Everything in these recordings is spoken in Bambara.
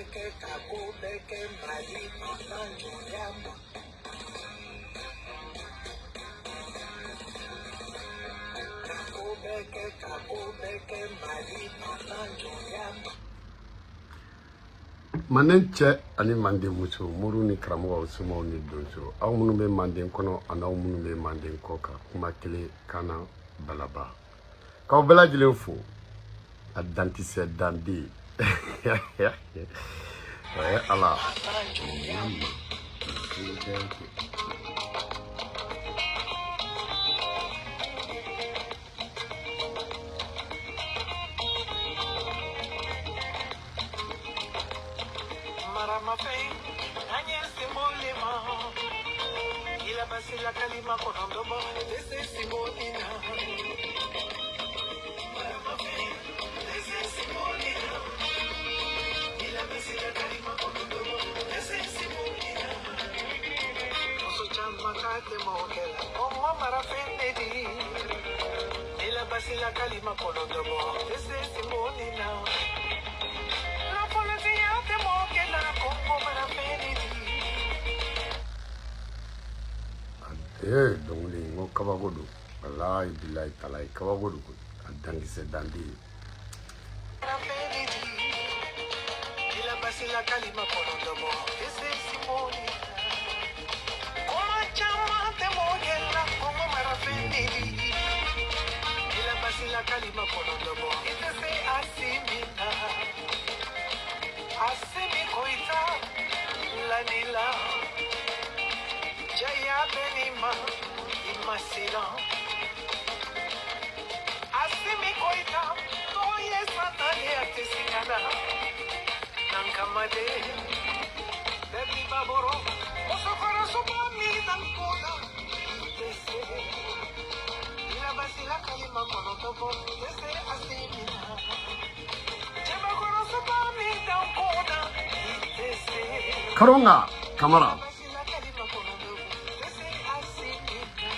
bɛɛ kɛ ka ko bɛɛ kɛ Mali fasanjɔya ma. Ka ko bɛɛ kɛ ka ko bɛɛ kɛ Mali fasanjɔya ma. Manden cɛ ani manden muso, moriw ni karamɔgɔw, somaw ni donso, aw minnu bɛ manden kɔnɔ ani aw minnu bɛ manden kɔ kan, kuma kelen kana balaba k'aw bɛɛ lajɛlen fo. A dankisɛ danden o ye ala Fasanjɔya ma. Maramafɛn an ye simboli ma. Ilabasila kalima kɔnɔntɔbɔ tɛ simboli na. Maramafɛn tɛ simboli na. Ilabasila kalima kɔnɔntɔbɔ tɛ simboli na. Muso caman ka tɛmɛ o kɛ la. Kɔngɔ marafɛn de di. Ilabasila kalima kɔnɔntɔbɔ tɛ simboli na. Nafolotigiya tɛ mɔgɔ kɛ la. Kɔngɔ marafɛn de di. Ee, dɔnkili n ko kabako don, walayi bilayi talayi, kabako don koyi. A dankisɛ danden. Marafɛn de di. Ilabasila kalima kɔnɔntɔbɔ tɛ simboli na. Kuma caman tɛ mɔgɔ kɛ la. Kɔngɔ marafɛn de di. Ilabasila kalima kɔnɔntɔbɔ i tɛ se Asimi na. Asimi Goita lanila. Jaya Benima Imasila. Asimi Goita toye sanale atesigana. Nankamade Bebi Baboro Osokoro Subami Nankoda. Tese Ilabasila kalima kɔnɔntɔbɔ tese Asimi na. Jabakoro Subami Nankoda. Tese Karonga Kamara. Ilabasila kalima kɔnɔntɔbɔ tese Asimi na.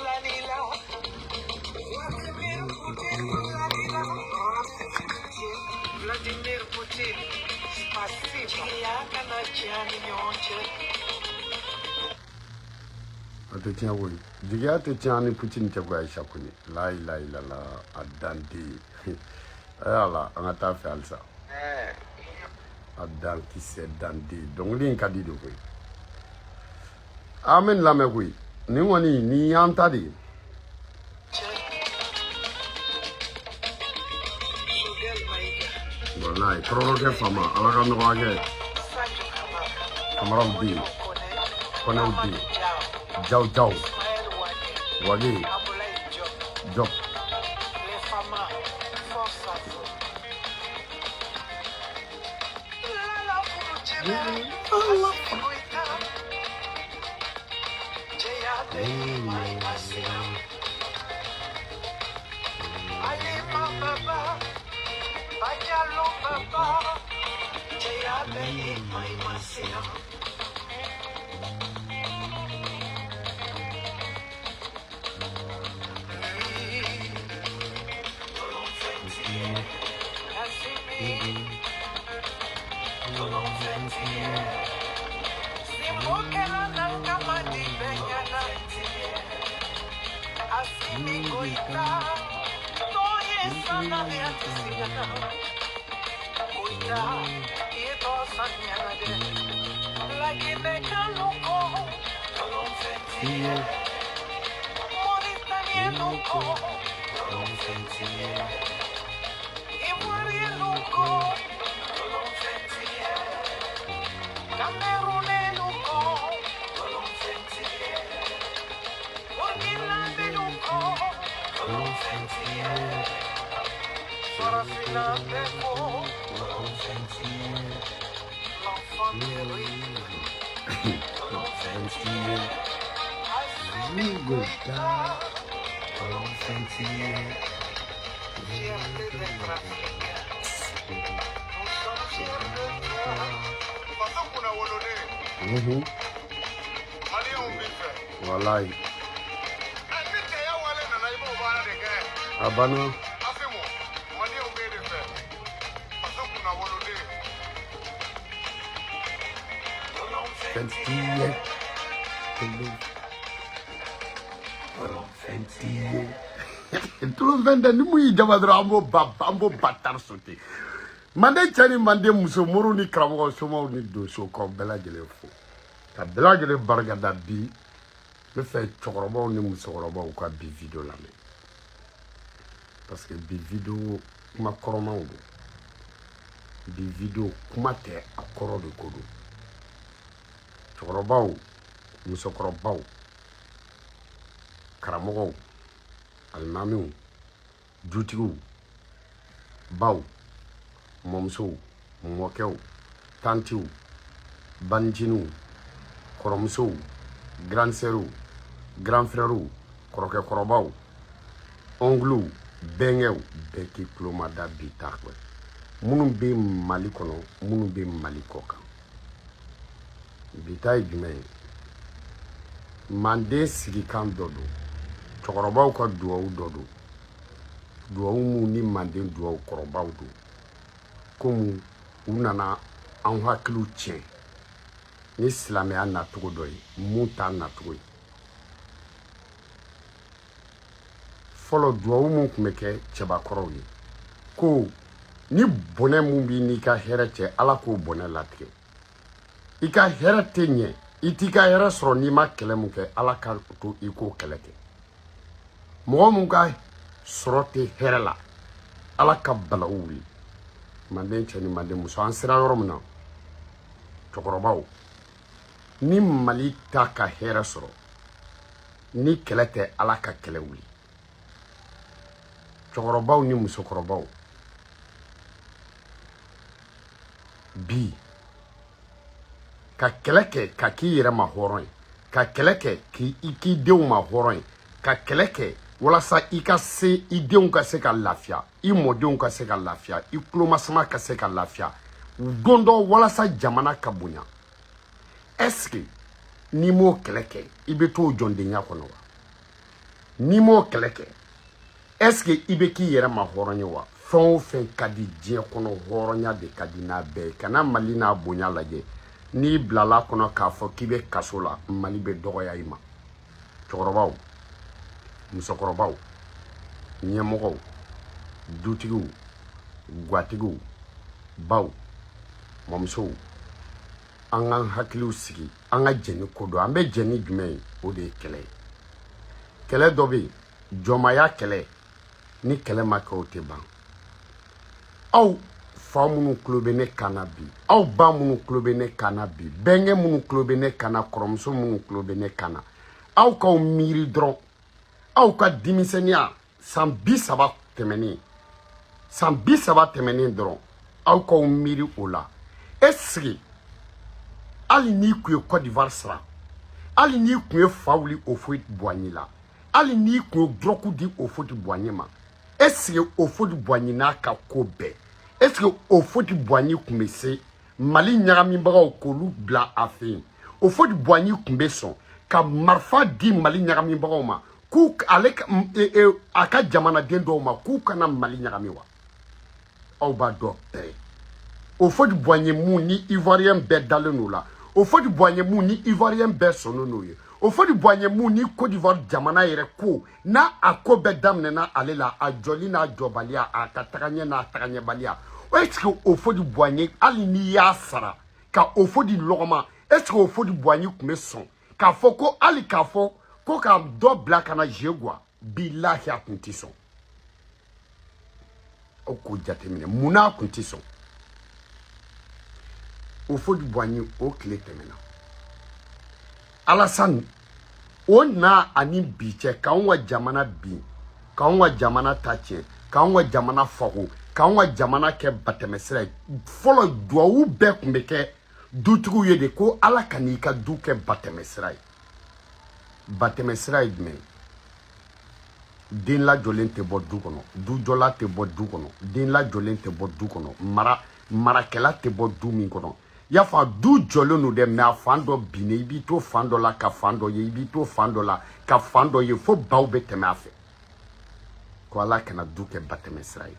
Lanila Vladimir Putin, Lanila Vladimir Putin, spasiba. Jigiya kana tiɲɛ an ni ɲɔgɔn cɛ. A tɛ tiɲɛ koyi, jigiya tɛ tiɲɛ an ni Putin cɛ koyi. Ayisa kɔni, la ilaha illallah, a danden ayi ala, an ka taa fɛ halisa. A dankisɛ danden, dɔnkili in ka di de koyi. An bɛ nin lamɛn koyi, nin kɔni nin y'an ta de ye. Cɛ Sogɛl Mayiga. Walayi, tɔɔrɔkɛ faama, ala ka nɔgɔya kɛ. Sadio Kamara. Kamaraw bɛ yen. Modibo Kone. Kɔnɛw bɛ Amadou yen. Diaw. Jaw jaw. Ismaël Wade. Wage. Abdoulaye Diop. Jɔp. Les FAMa, force à vous. Lala Furujɛbɛ Assimi Goïta. Jɛya bɛ Imasila. Alima Baba Badialo Baba. Jɛya bɛ Imasila. Assimi Simbokela nankamadi benyana. Assimi Goïta toye sana leatisigana. Goïta yeto sanyana de. Lagine kaluko Mauritanie luko Ivoirien luko Cameroun luko Burkina luko Farafina beko. L'enfant terrible Assimi Goïta. Fierté d'être africain. Nous sommes fiers de toi. Faso kunna woloden. Maliyɛnw b'i fɛ. Walayi. Ɛ, ni cɛya wale nana, i b'o baara de kɛ. A banna. Asimu, maliyɛnw b'e de fɛ. Faso kunna Fɛn t'i ye, fɛn t'i ye, tulon fɛn tɛ. Ni mun y'i jaba dɔrɔn, an b'o ba, an b'o ba tari sauter. Manden cɛ ni manden muso, moriw ni karamɔgɔ, somaw ni donsow, k'aw bɛɛ lajɛlen fo ka bɛɛ lajɛlen barikada. Bi n bɛ fɛ cɛkɔrɔbaw ni musokɔrɔbaw ka bi vidéo lamɛn, parce que bi vidéo kuma kɔrɔmaw don. Bi vidéo kuma tɛ, a kɔrɔ de ko don. Cɛkɔrɔbaw, musokɔrɔbaw, karamɔgɔw, alimamiw, dutigiw, baw, mɔmusow, mɔkɛw, tantiw, baniciniw, kɔrɔmusow, grand sœurw, grand frèrew, kɔrɔkɛkɔrɔbaw, onclew, bɛnkɛw, bɛɛ k'i tulo mada bi ta kɛ. Minnu bɛ Mali kɔnɔ, minnu bɛ Mali kɔ kan, bi ta ye jumɛn ye? Manden sigikan dɔ don, cɛkɔrɔbaw ka duwawu dɔ don, duwawu mun ni manden duwawu kɔrɔbaw don. Komi u nana an hakiliw tiɲɛ ni silamɛya nacogo dɔ ye, mun t'a nacogo ye. Fɔlɔ, duwawu mun tun bɛ kɛ cɛbakɔrɔw ye, ko ni bɔnɛ mun b'i n'i ka hɛrɛ cɛ, Ala k'o bɔnɛ latigɛ. I ka hɛrɛ tɛ ɲɛ, i t'i ka hɛrɛ sɔrɔ n'i ma kɛlɛ mun kɛ, Ala ka to i k'o kɛlɛ kɛ. Mɔgɔ mun ka sɔrɔ tɛ hɛrɛ la, Ala ka balawu wuli. Manden cɛ ni manden muso, an sera yɔrɔ min na, cɛkɔrɔbaw, ni Mali ta ka hɛrɛ sɔrɔ ni kɛlɛ tɛ, Ala ka kɛlɛ wuli. Cɛkɔrɔbaw ni musokɔrɔbaw, bi ka kɛlɛ kɛ ka k'i yɛrɛ ma hɔrɔn ye, ka kɛlɛ kɛ k'i k'i denw ma hɔrɔn ye, ka kɛlɛ kɛ walasa i ka se, i denw ka se ka lafiya, i mɔdenw ka se ka lafiya, i kulomasama ka se ka lafiya don dɔ, walasa jamana ka bonya. Est ce que n'i m'o kɛlɛ kɛ, i bɛ t'o jɔndenya kɔnɔ wa? N'i m'o kɛlɛ kɛ, est ce que i bɛ k'i yɛrɛ ma hɔrɔn ye wa? Fɛn o fɛn ka di diɲɛ kɔnɔ, hɔrɔnya de ka di n'a bɛɛ ye. Kana Mali n'a bonya lajɛ. N'i bilala kɔnɔ k'a fɔ k'i bɛ kaso la, Mali bɛ dɔgɔya i ma. Cɛkɔrɔbaw, musokɔrɔbaw, ɲɛmɔgɔw, dutigiw, gwatigiw, baw, mɔmusow, an k'an hakiliw sigi, an ka jɛn ni ko dɔ. An bɛ jɛn ni jumɛn ye? O de ye kɛlɛ ye. Kɛlɛ dɔ bɛ yen, jɔnmaya kɛlɛ. Ni kɛlɛ ma kɛ, o tɛ ban. Aw fa minnu tulo bɛ ne kan na bi, aw ba minnu tulo bɛ ne kan na bi, bɛnkɛ minnu tulo bɛ ne kan na, kɔrɔmuso minnu tulo bɛ ne kan na, aw k'aw miiri dɔrɔn, aw ka denmisɛnninya san 30 tɛmɛnen, san 30 tɛmɛnen dɔrɔn, aw k'aw miiri o la. Est ce que hali n'i kun ye Côte d'Ivoire sara, hali n'i kun ye fa wuli Houphouët-Boigny la, hali n'i kun ye drogue di Houphouët-Boigny ma, est ce que Houphouët-Boigny n'a ka ko bɛɛ, est ce que Houphouët-Boigny kun bɛ se Mali ɲagamibagaw k'olu bila a fɛ yen? Houphouët-Boigny kun bɛ sɔn ka marifa di Mali ɲagamibagaw ma, k'u ale a ka jamanaden dɔw ma, k'u kana Mali ɲagami wa? Aw b'a dɔn bɛɛ, Houphouët-Boigny mun ni Ivoirien bɛɛ dalen n'o la, Houphouët-Boigny mun ni Ivoirien bɛɛ sɔnnen n'o ye, Houphouët-Boigny mun ni Côte d'Ivoire jamana yɛrɛ ko n'a a ko bɛɛ daminɛna ale la, a jɔli n'a jɔbaliya, a ka tagaɲɛ n'a tagaɲɛbaliya, est ce que Houphouët-Boigny, hali n'i y'a sara ka Houphouët lɔgɔma, est ce que Houphouët-Boigny tun bɛ sɔn k'a fɔ ko hali k'a fɔ ko ka dɔ bila ka na je guwa? Bilahi, a tun tɛ sɔn. Aw k'o jateminɛ, mun n'a tun tɛ sɔn? Houphouët-Boigny, o tile tɛmɛna. Alassane o na ani bi cɛ, k'anw ka jamana bin, k'anw ka jamana ta tiɲɛ, k'anw ka jamana fago, k'anw ka jamana kɛ batɛmɛsira ye. Fɔlɔ, duwawu bɛɛ tun bɛ kɛ dutigiw ye de ko Ala ka n'i ka du kɛ batɛmɛsira ye. Batɛmɛsira ye jumɛn ye? Den lajɔlen tɛ bɔ du kɔnɔ, dujɔla tɛ bɔ du kɔnɔ, den lajɔlen tɛ bɔ du kɔnɔ, mara marakɛla tɛ bɔ du min kɔnɔ. Y'a fɔ du jɔlen don dɛ, mɛ a fan dɔ binnen, i b'i to fan dɔ la ka fan dɔ ye, i b'i to fan dɔ la ka fan dɔ ye, fo baw bɛ tɛmɛ a fɛ. Ko Ala kana du kɛ batɛmɛsira ye.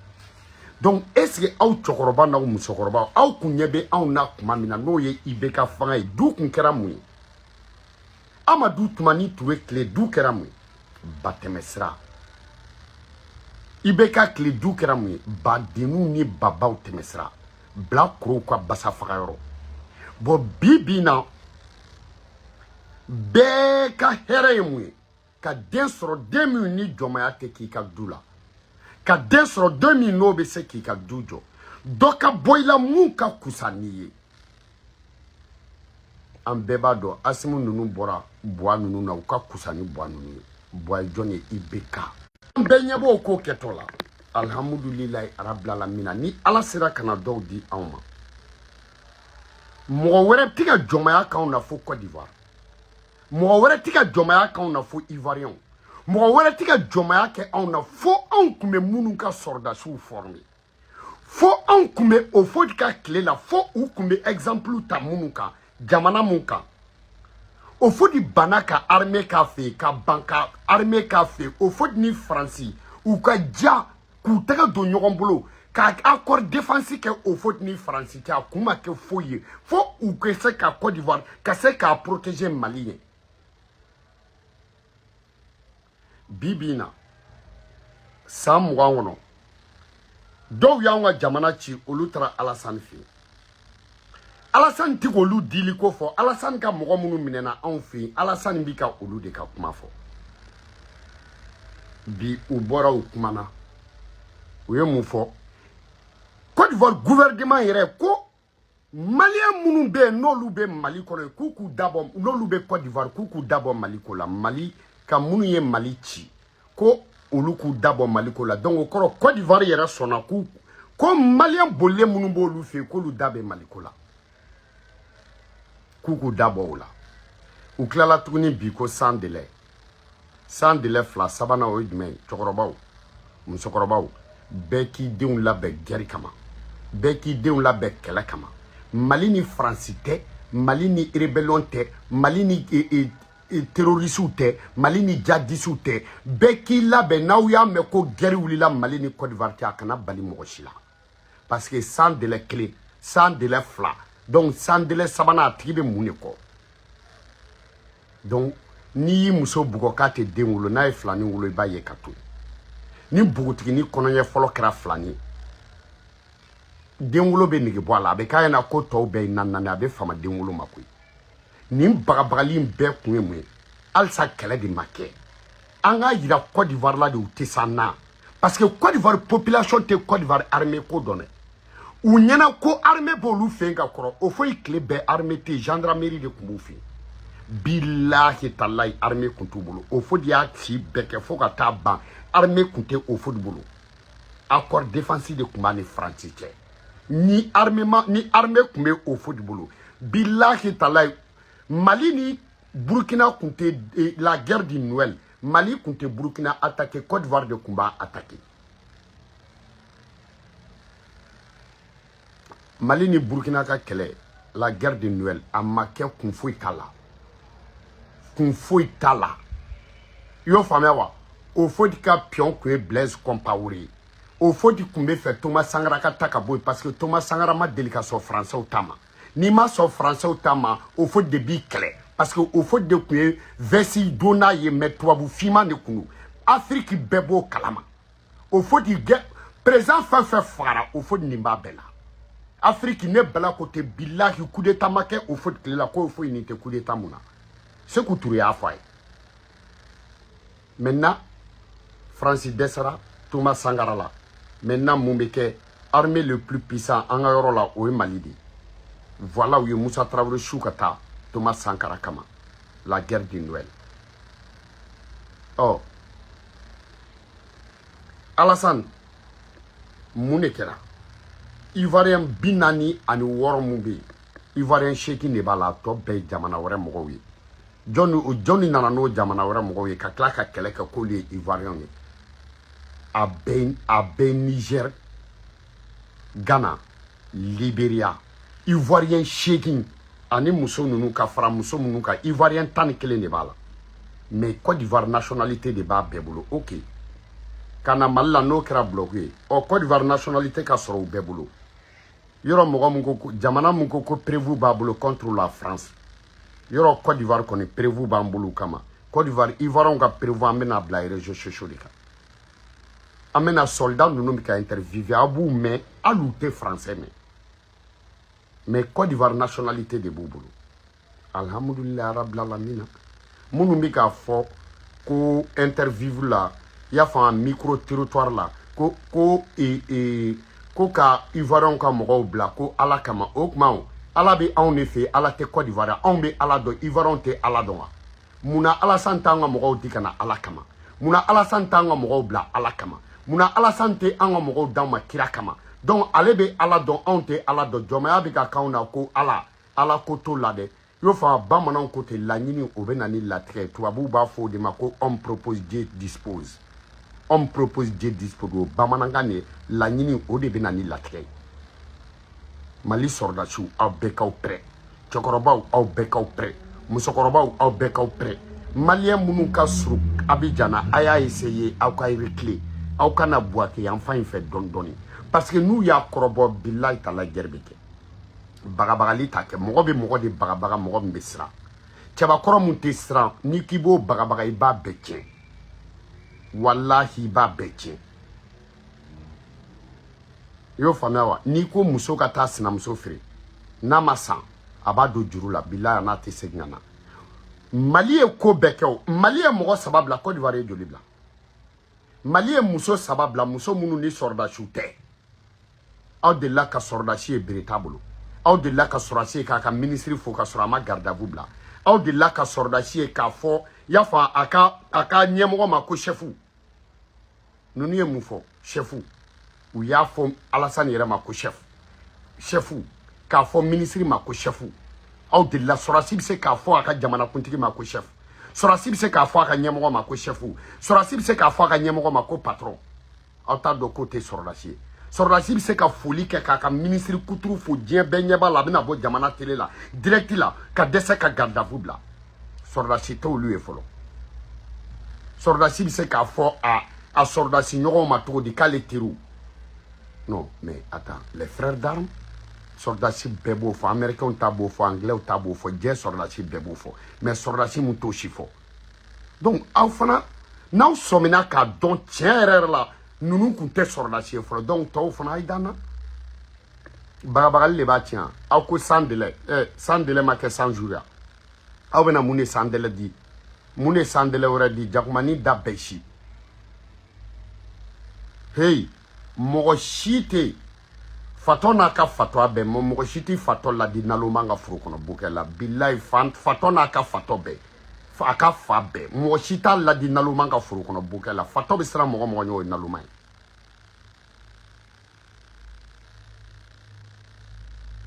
Donc est ce que aw cɛkɔrɔba n'aw musokɔrɔba, aw kun ɲɛ bɛ anw na tuma min na, n'o ye IBK fanga ye, du kun kɛra mun ye? Amadu Tumani Ture tile, du kɛra mun ye? Batɛmɛsira. IBK tile, du kɛra mun ye? Badenninw ni babaw tɛmɛsira, bilakorow ka basa faga yɔrɔ. Bon, bi bi na, bɛɛ ka hɛrɛ ye mun ye? Ka den sɔrɔ, den min ni jɔnmaya tɛ k'i ka du la, ka den sɔrɔ, den min n'o bɛ se k'i ka du jɔ, dɔ ka bɔ i la mun ka kusa n'i ye. An bɛɛ b'a dɔn, Asimu ninnu bɔra Buwa ninnu na, u ka kusa ni Buwa ninnu ye. Buwa ye jɔn ye? IBK. An bɛɛ ɲɛ b'o ko kɛtɔ la. Alhamdulilayi arabilalamina, ni Ala sera ka na dɔw di anw ma, mɔgɔ wɛrɛ tɛ ka jɔnmaya k'anw na fo Côte d'Ivoire, mɔgɔ wɛrɛ tɛ ka jɔnmaya k'anw na fo Ivoirien, mɔgɔ wɛrɛ tɛ ka jɔnmaya kɛ anw na fo anw tun bɛ minnu ka sɔrɔdasiw former, fo anw tun bɛ o fo ka tile la, fo u tun bɛ exemple ta minnu kan, jamana mun kan. O fo di banna ka armée k'a fɛ yen, ka ban ka armée k'a fɛ yen. O fo ni Faransi u ka ja k'u tɛgɛ don ɲɔgɔn bolo ka accord défense kɛ. O fo ni Faransi cɛ, a kun ma kɛ foyi ye fo u ka se ka Côte d'Ivoire ka se k'a protéger Mali ɲɛ. Bi bi in na, san 20 kɔnɔ, dɔw y'anw ka jamana ci, olu taara Alasani fɛ yen. Alasani ti k'olu dili ko fɔ. Alasani ka mɔgɔ minnu minɛna anw fɛ yen, Alasani bi ka olu de ka kuma fɔ. Bi u bɔra, u kumana, u ye mun fɔ? Côte d'Ivoire gouvernement yɛrɛ ko Malien minnu bɛ yen, n'olu bɛ Mali kɔnɔ, k'u k'u dabɔ, n'olu bɛ Côte d'Ivoire, k'u k'u dabɔ Mali ko la. Mali ka minnu ye Mali ci, ko olu k'u dabɔ Mali ko la. Donc o kɔrɔ, Côte d'Ivoire yɛrɛ sɔnna k'u ko Malien bolilen minnu b'olu fɛ yen, k'olu da bɛ Mali ko la, k'u k'u dabɔ o la. U tilala tuguni bi ko sans délai, sans délai fila, sabanan o ye jumɛn ye? Cɛkɔrɔbaw, musokɔrɔbaw, bɛɛ k'i denw labɛn guerre kama, bɛɛ k'i denw labɛn kɛlɛ kama. Mali ni Faransi tɛ, Mali ni rébellion tɛ, Mali ni terroristew tɛ, Mali ni djihadistew tɛ. Bɛɛ k'i labɛn. N'aw y'a mɛn ko guerre wulila Mali ni Côte d'Ivoire cɛ, a kana bali mɔgɔ si la, parce que sans délai kelen, sans délai fila, donc sans délai sabanan, a tigi bɛ mun de kɔ? Donc n'i y'i muso bugɔ k'a tɛ den wolo, n'a ye filanin wolo, i b'a ye ka to ni npogotiginin kɔnɔɲɛ fɔlɔ kɛra filanin, den wolo bɛ nege bɔ a la, a bɛ k'a ɲɛna ko tɔw bɛɛ ye naani naani, a bɛ fama den wolo ma koyi. Nin bagabagali in bɛɛ kun ye mun ye? Halisa kɛlɛ de ma kɛ. An k'a yira Côte d'Ivoire la de, u tɛ s'an na, parce que Côte d'Ivoire population tɛ Côte d'Ivoire armée ko dɔn dɛ. U ɲɛna ko armée b'olu fɛ yen ka kɔrɔ. O foyi tile bɛɛ armée tɛ yen, gendarmerie de tun b'u fɛ yen. Bilahi talahi, armée kun t'u bolo. O fo de y'a ci bɛɛ kɛ fo ka taa ban, armée kun tɛ o fo de bolo. Accord défense de tun b'a ni Faransi cɛ. Ni armement, ni armée tun bɛ o fo de bolo, bilahi talahi, Mali ni Burkina kun tɛ la guerre du Noël. Mali kun tɛ Burkina attaquer, Côte d'Ivoire de kun b'a attaquer. Mali ni Burkina ka kɛlɛ, la guerre de Noël, a ma kɛ kun foyi t'a la, kun foyi t'a la. I y'o faamuya wa? O foyi ka pion kun ye Blaise Compaoré ye. O foyi kun bɛ fɛ Thomas Sankara ka ta ka bɔ yen, parce que Thomas Sankara ma deli ka sɔn Faransɛw ta ma. N'i ma sɔn Faransɛw ta ma, o foyi de b'i kɛlɛ, parce que o foyi de kun ye veste donna ye, mais tubabu finman de kun don. Afiriki bɛɛ b'o kalama. O foyi de gɛ président fɛn fɛn fagara, o foyi nin b'a bɛɛ la. Afiriki ne bala ko tɛ, bilahi, coup d'état ma kɛ o foyi tile la k'o foyi nin tɛ coup d'état mun na. Sékou Touré y'a fɔ a ye. Maintenant Faransi dɛsɛra Thomas Sankara la. Maintenant mun bɛ kɛ? Armée le plus puissant an ka yɔrɔ la, o ye Mali de ye. Voilà, u ye Musa Traoré su ka taa Thomas Sankara kama, la guerre du Noël. Ɔ Alassane, mun de kɛra? Ivoirien 46 mun bɛ yen, Ivoirien 8 de b'a la, a tɔ bɛɛ ye jamana wɛrɛ mɔgɔw ye. Jɔnni nana n'o jamana wɛrɛ mɔgɔw ye ka tila ka kɛlɛ kɛ k'olu ye Ivoirien ye? A bɛɛ Niger, Ghana, Liberia. Ivoirien 8 ani muso ninnu ka fara muso minnu kan, Ivoirien 11 de b'a la, mais Côte d'Ivoire nationalité de b'a bɛɛ bolo. Ok, Ka na Mali la, n'o kɛra bloc ye, ɔ, Côte d'Ivoire nationalité ka sɔrɔ u bɛɛ bolo. Yɔrɔ mɔgɔ mun ko, jamana mun ko preuve b'a bolo contre la France, yɔrɔ Côte d'Ivoire kɔni, preuve b'an bolo kama. Côte d'Ivoire, Ivoiriens ka preuve, an bɛna bila réseaux sociaux de kan. An bɛna soldat ninnu bɛ ka interviewer, aw b'u mɛn, hali u tɛ français mɛn, mais Côte d'Ivoire nationalité de b'u bolo. Alhamdulilayi rabbil alamina. Minnu bɛ k'a fɔ ko interview la, i y'a faamu, micro trottoir la, ko ka Ivoiriens ka mɔgɔw bila ko Ala kama. O tuma, o Ala bɛ anw de fɛ, Ala tɛ Côte d'Ivoire. Anw bɛ Ala dɔn, Ivoiriens tɛ Ala dɔn wa? Munna Alassane t'an ka mɔgɔw di ka na Ala kama? Munna Alassane t'an ka mɔgɔw bila Ala kama? Munna Alassane tɛ an ka mɔgɔw d'an ma kira kama? Donc ale bɛ Ala dɔn, anw tɛ Ala dɔn. Jɔnmaya bɛ ka k'anw na ko Ala, Ala ko t'o la dɛ. I y'o faamu, bamananw ko ten, laɲini o bɛ na ni latigɛ ye. Tubabuw b'a fɔ o de ma ko homme propose, Dieu dispose. Homme propose, Dieu dispose, o bamanankan de ye. Laɲini, o de bɛ na ni latigɛ ye. Mali sɔrɔdasiw, aw bɛɛ k'aw prêt. Cɛkɔrɔbaw, aw bɛɛ k'aw prêt. Musokɔrɔbaw, aw bɛɛ k'aw prêt. Maliyɛn minnu ka surun Abidjan na, a y'a essayer aw ka reculer, aw kana Buwake yan fan in fɛ dɔɔni dɔɔni, parce que n'u y'a kɔrɔbɔ, bilayi tala, guerre bɛ kɛ. Bagabagali t'a kɛ. Mɔgɔ bɛ mɔgɔ de bagabaga, mɔgɔ min bɛ siran. Cɛbakɔrɔ mun tɛ siran, n'i k'i b'o bagabaga, i b'a bɛɛ tiɲɛ. Walahi, i b'a bɛɛ tiɲɛ. I y'o faamuya wa? N'i ko muso ka taa sinamuso feere, n'a ma san, a b'a don juru la, bilayi, a n'a tɛ segin ka na. Mali ye ko bɛɛ kɛ. O Mali ye mɔgɔ saba bila, Côte d'Ivoire ye joli bila? Mali ye muso saba bila, muso minnu ni sɔrɔdasiw tɛ. Aw delila ka sɔrɔdasi ye bere t'a bolo? Aw delila ka sɔrɔdasi ye k'a ka minisiri fo ka sɔrɔ a ma garde à vous bila? Aw delila ka sɔrɔdasi ye k'a fɔ, i y'a fɔ, a ka ɲɛmɔgɔ ma ko chef? Ninnu ye mun fɔ? Chef. U y'a fɔ Alassane yɛrɛ ma ko chef, chef, k'a fɔ minisiri ma ko chef. Aw delila sɔrɔdasi bɛ se k'a fɔ a ka jamanakuntigi ma ko chef? Sɔrɔdasi bɛ se k'a fɔ a ka ɲɛmɔgɔ ma ko chef? Sɔrɔdasi bɛ se k'a fɔ a ka ɲɛmɔgɔ ma ko patron? Aw t'a dɔn k'o tɛ sɔrɔdasi ye. Sɔrɔdasi bɛ se ka foli kɛ k'a ka minisiri kuturu fo, diɲɛ bɛɛ ɲɛ b'a la, a bɛna bɔ jamana télé la direct la, ka dɛsɛ ka garde à vous bila. Sɔrɔdasi tɛ olu ye fɔlɔ. Sɔrɔdasi bɛ se k'a fɔ a sɔrɔdasi ɲɔgɔnw ma cogo di k'ale teriw? Non mais attends, les frères d'armes, sɔrɔdasi bɛɛ b'o fɔ, américains ta b'o fɔ, anglais ta b'o fɔ, diɲɛ sɔrɔdasi bɛɛ b'o fɔ. Mais sɔrɔdasi mun t'o si fɔ? Donc aw fana, n'aw sɔmina k'a dɔn tiɲɛ yɛrɛ yɛrɛ la, ninnu kun tɛ sɔrɔdasi ye fɔlɔ. Donc tɔw fana, a ye dan na. Bagabagali de b'a tiɲɛ. Aw ko sans délai, sans délai ma kɛ 100 jours ya. Aw bɛna mun de sans délai di? Mun de sans délai wɛrɛ di? Jakumani da bɛɛ si. Hey, mɔgɔ si tɛ fatɔ n'a ka fatɔ bɛɛ, mɔgɔ si tɛ fatɔ ladi naloma ka foro kɔnɔ bokɛ la. Bilayi, fatɔ n'a ka fatɔ bɛɛ, a ka fa bɛɛ, mɔgɔ si t'a ladi naloma ka foro kɔnɔ bokɛ la. Fatɔ bɛ siran mɔgɔ mɔgɔ ɲɛ, o ye naloma ye.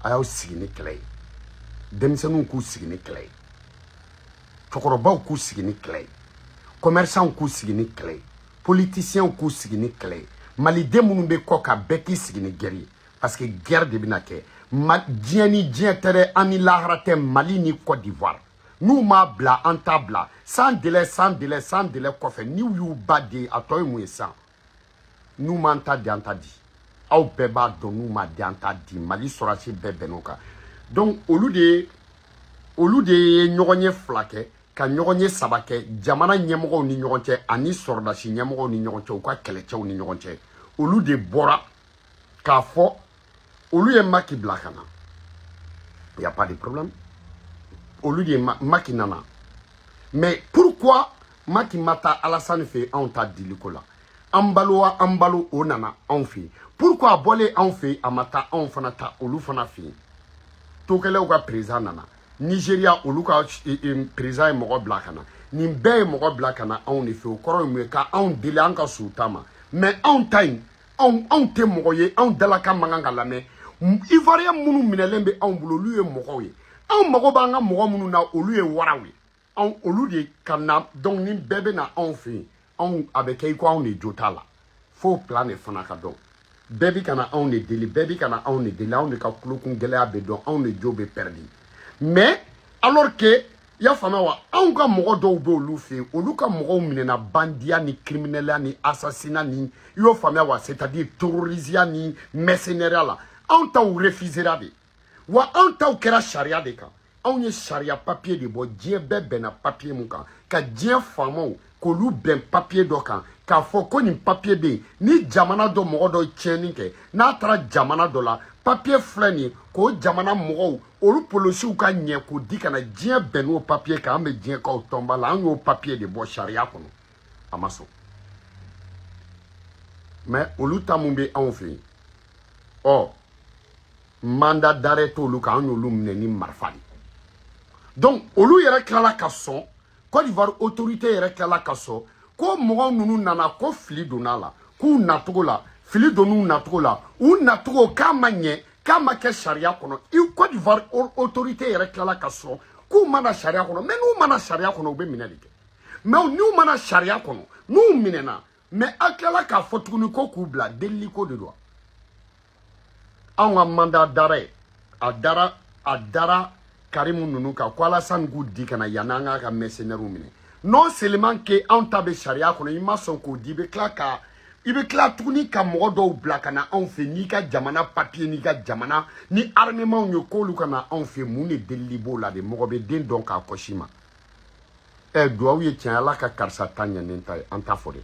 A y'aw sigi ni kɛlɛ ye. Denmisɛnninw k'u sigi ni kɛlɛ ye, cɛkɔrɔbaw k'u sigi ni kɛlɛ ye, commerçants k'u sigi ni kɛlɛ ye, politiciens k'u sigi ni kɛlɛ ye, maliden minnu bɛ kɔ kan, bɛɛ k'i sigi ni guerre ye, parce que guerre de bɛna kɛ. Diɲɛ ni diɲɛ tɛ dɛ, an ni lahara tɛ. Mali ni Côte d'Ivoire, n'u m'a bila, an t'a bila. Sans délai, sans délai, sans délai kɔfɛ, n'u y'u ba di, a tɔ ye mun ye sisan? N'u m'an ta di, an ta di. Aw bɛɛ b'a dɔn, n'u m'a di, an t'a di. Mali sɔrɔdasi bɛɛ bɛnn'o kan. Donc olu de ye ɲɔgɔn ye fila kɛ, ka ɲɔgɔn ye saba kɛ, jamana ɲɛmɔgɔw ni ɲɔgɔn cɛ ani sɔrɔdasi ɲɛmɔgɔw ni ɲɔgɔn cɛ, u ka kɛlɛcɛw ni ɲɔgɔn cɛ. Olu de bɔra k'a fɔ, olu ye Maki bila ka na, y a pas de problème. Olu de ye Maki nana, mais pourquoi Maki ma taa Alassane fɛ yen anw ta diliko la? An balo wa, an balo, o nana anw fɛ yen. Pourquoi a bɔlen anw fɛ yen, a ma taa anw fana ta olu fana fɛ yen? Togolɛw ka président nana, Nigéria olu ka président ye mɔgɔ bila ka na, nin bɛɛ ye mɔgɔ bila ka na anw de fɛ. O kɔrɔ ye mun ye? Ka anw deli an ka s'u ta ma. Mais anw ta in, anw tɛ mɔgɔ ye, anw dalakan man kan ka lamɛn. Ivoirien minnu minɛlen bɛ anw bolo, olu ye mɔgɔw ye. Anw mago b'an ka mɔgɔ minnu na, olu ye waraw ye. Anw olu de ka na. Donc ni bɛɛ bɛ na anw fɛ yen, anw a bɛ kɛ i ko anw de jo t'a la. Fo plan de fana ka dɔn. Bɛɛ bi ka na anw de deli, bɛɛ bi ka na anw de deli, anw de ka kulokun gɛlɛya bɛ dɔn, anw de jo bɛ perdu. Mais alors que i y'a faamu, I y'a faamuya wa? Anw ka mɔgɔ dɔw bɛ olu fɛ yen, olu ka mɔgɔw minɛna bandiya ni criminel ni assassinat ni, i y'o faamuya wa, c'est à dire terrorisme ni mercenaire la. Anw taw refusera de wa. Anw taw kɛra sariya de kan. Anw ye sariya papier de bɔ, diɲɛ bɛɛ bɛnna papier mun kan, ka diɲɛ faamaw k'olu bɛn papier dɔ kan, k'a fɔ ko nin papier bɛ yen. Ni jamana dɔ mɔgɔ dɔ ye tiɲɛni kɛ, n'a taara jamana dɔ la, papier filɛ nin ye, k'o jamana mɔgɔw, olu polosiw ka ɲɛ k'o di ka na. Diɲɛ bɛn n'o papier kan. An bɛ diɲɛ kaw tɔnba la, an y'o papier de bɔ sariya kɔnɔ, a ma sɔn. Mais olu ta mun bɛ anw fɛ yen, ɔ mandat d'arrêt t'olu kan, an y'olu minɛ ni marifa de. Donc olu yɛrɛ tilala ka sɔn, Côte d'Ivoire autorité yɛrɛ tilala ka sɔn ko mɔgɔ ninnu nana, ko fili donna la, k'u nacogo la, fili donn'u nacogo la, u nacogo k'a ma ɲɛ, k'a ma kɛ sariya kɔnɔ. I Côte d'Ivoire autorité yɛrɛ tilala ka sɔn k'u mana sariya kɔnɔ. Mais n'u mana sariya kɔnɔ, u bɛ minɛ de kɛ. Mais n'u mana sariya kɔnɔ, n'u minɛna, mais a tilala k'a fɔ tuguni ko k'u bila delili ko de don. Anw ka mandat d'arrêt, a dara Karimu ninnu kan ko Alassane k'u di ka na yanni an k'a ka mercenaires minɛ. Non seulement que anw ta bɛ sariya kɔnɔ, i ma sɔn k'o di, i bɛ tila tuguni ka mɔgɔ dɔw bila ka na anw fɛ n'i ka jamana papier, n'i ka jamana ni armement ye, k'olu ka na anw fɛ. Mun de delili b'o la de? Mɔgɔ bɛ den dɔn k'a kɔsi ma. Ɛ, duwawu ye tiɲɛ, Ala ka karisa ta ɲɛ ni ta ye, an t'a fɔ dɛ.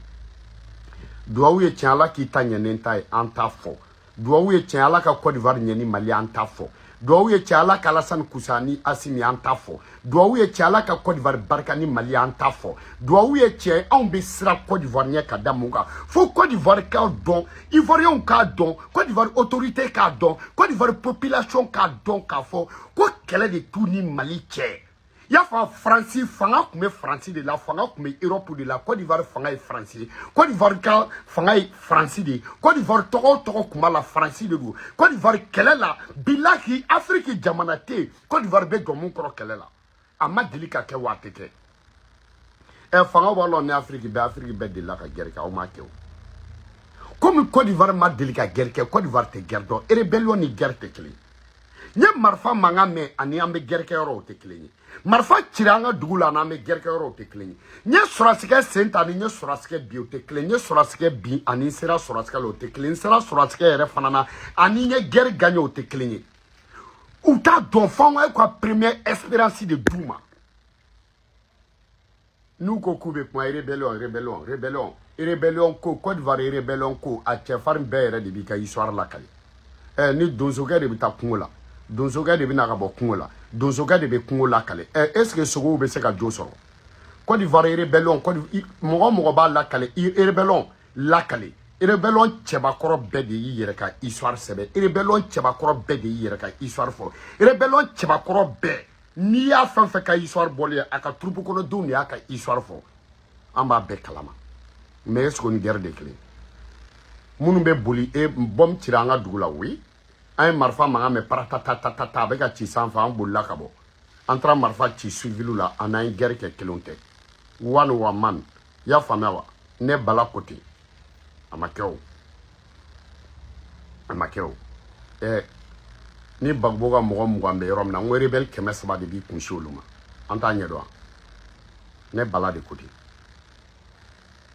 Duwawu ye tiɲɛ, Ala k'i ta ɲɛ ni ta ye, an t'a fɔ. Duwawu ye tiɲɛ, Ala ka Côte d'Ivoire ɲɛ ni Mali, an t'a fɔ. Duwawu ye tiɲɛ, Ala ka Alassane Kusa ni Asimi, an t'a fɔ. Duwawu ye tiɲɛ, Ala ka Côte d'Ivoire barika ni Mali, an t'a fɔ. Duwawu ye tiɲɛ, anw bɛ siran Côte d'Ivoire ɲɛ ka da mun kan? Fo Côte d'Ivoire k'a dɔn, Ivoiriens k'a dɔn, Côte d'Ivoire autorité k'a dɔn, Côte d'Ivoire population k'a dɔn k'a fɔ ko kɛlɛ de t'u ni Mali cɛ. I y'a fɔ, Faransi fanga tun bɛ Faransi de la, fanga tun bɛ Europe de la. Côte d'Ivoire fanga ye Faransi ye, Côte d'Ivoire ka fanga ye Faransi de ye. Côte d'Ivoire tɔgɔ o tɔgɔ tun b'a la, Faransi de don. Côte d'Ivoire kɛlɛ la, bilahi, Afrique jamana tɛ yen Côte d'Ivoire bɛ jɔ mun kɔrɔ kɛlɛ la. A ma deli ka kɛ wa, a tɛ kɛ. Ɛ, fanga b'a la ni Afrique bɛɛ, Afrique bɛɛ delila ka guerre kɛ, aw m'a kɛ o. Komi Côte d'Ivoire ma deli ka guerre kɛ, Côte d'Ivoire tɛ guerre dɔn. Rébellion ni guerre tɛ kelen ye. N ye marifa mankan mɛn ani an bɛ guerre kɛ yɔrɔ, o tɛ kelen ye. Marifa cira an ka dugu la ani an bɛ guerre kɛ yɔrɔ, o tɛ kelen ye. N ye sɔrɔsikɛ sen ta ni n ye sɔrɔsikɛ bin, o tɛ kelen ye. N ye sɔrɔsikɛ bin ani n sera sɔrɔsikɛ la, o tɛ kelen ye. N sera sɔrɔsikɛ yɛrɛ fana na ani n ye guerre gagné, o tɛ kelen ye. U t'a dɔn, f'an ka première expérience de d'u ma. N'u ko k'u bɛ kuma rébellion, rébellion, rébellion, rébellion ko, Côte d'Ivoire rébellion ko, a cɛfarin bɛɛ yɛrɛ de b'i ka histoire lakale. Ɛ, ni donsokɛ de bɛ taa kungo la, donsokɛ de bɛ na ka bɔ kungo la, donsokɛ de bɛ kungo lakale. Ɛ, est ce que sogow bɛ se ka jo sɔrɔ? Côte d'Ivoire rébellion, Côte, mɔgɔ mɔgɔ b'a lakale, rébellion lakale, rébellion cɛbakɔrɔ bɛɛ de y'i yɛrɛ ka histoire sɛbɛn, rébellion cɛbakɔrɔ bɛɛ de y'i yɛrɛ ka histoire fɔ. Rébellion cɛbakɔrɔ bɛɛ, n'i y'a fɛn fɛn ka histoire bɔlen ye, a ka troupe kɔnɔdenw de y'a ka histoire fɔ. An b'a bɛɛ kalama. Mais est ce que o ni guerre de kelen? Minnu bɛ boli e bɔm cira an ka dugu la, oui, an ye marifa mankan mɛn, paratatatata, a bɛ ka ci sanfɛ, an bolila ka bɔ, an taara marifa ci civiliw la, an n'an ye guerre kɛ, kelenw tɛ. One wa man, i y'a faamuya wa? Ne Bala ko ten, a ma kɛ o, a ma kɛ o. Ɛ, ni Gbagbo ka mɔgɔ 20 bɛ yɔrɔ min na, n ko rebelle 300 de b'i kunsi olu ma, an t'a ɲɛdɔn wa? Ne Bala de ko ten.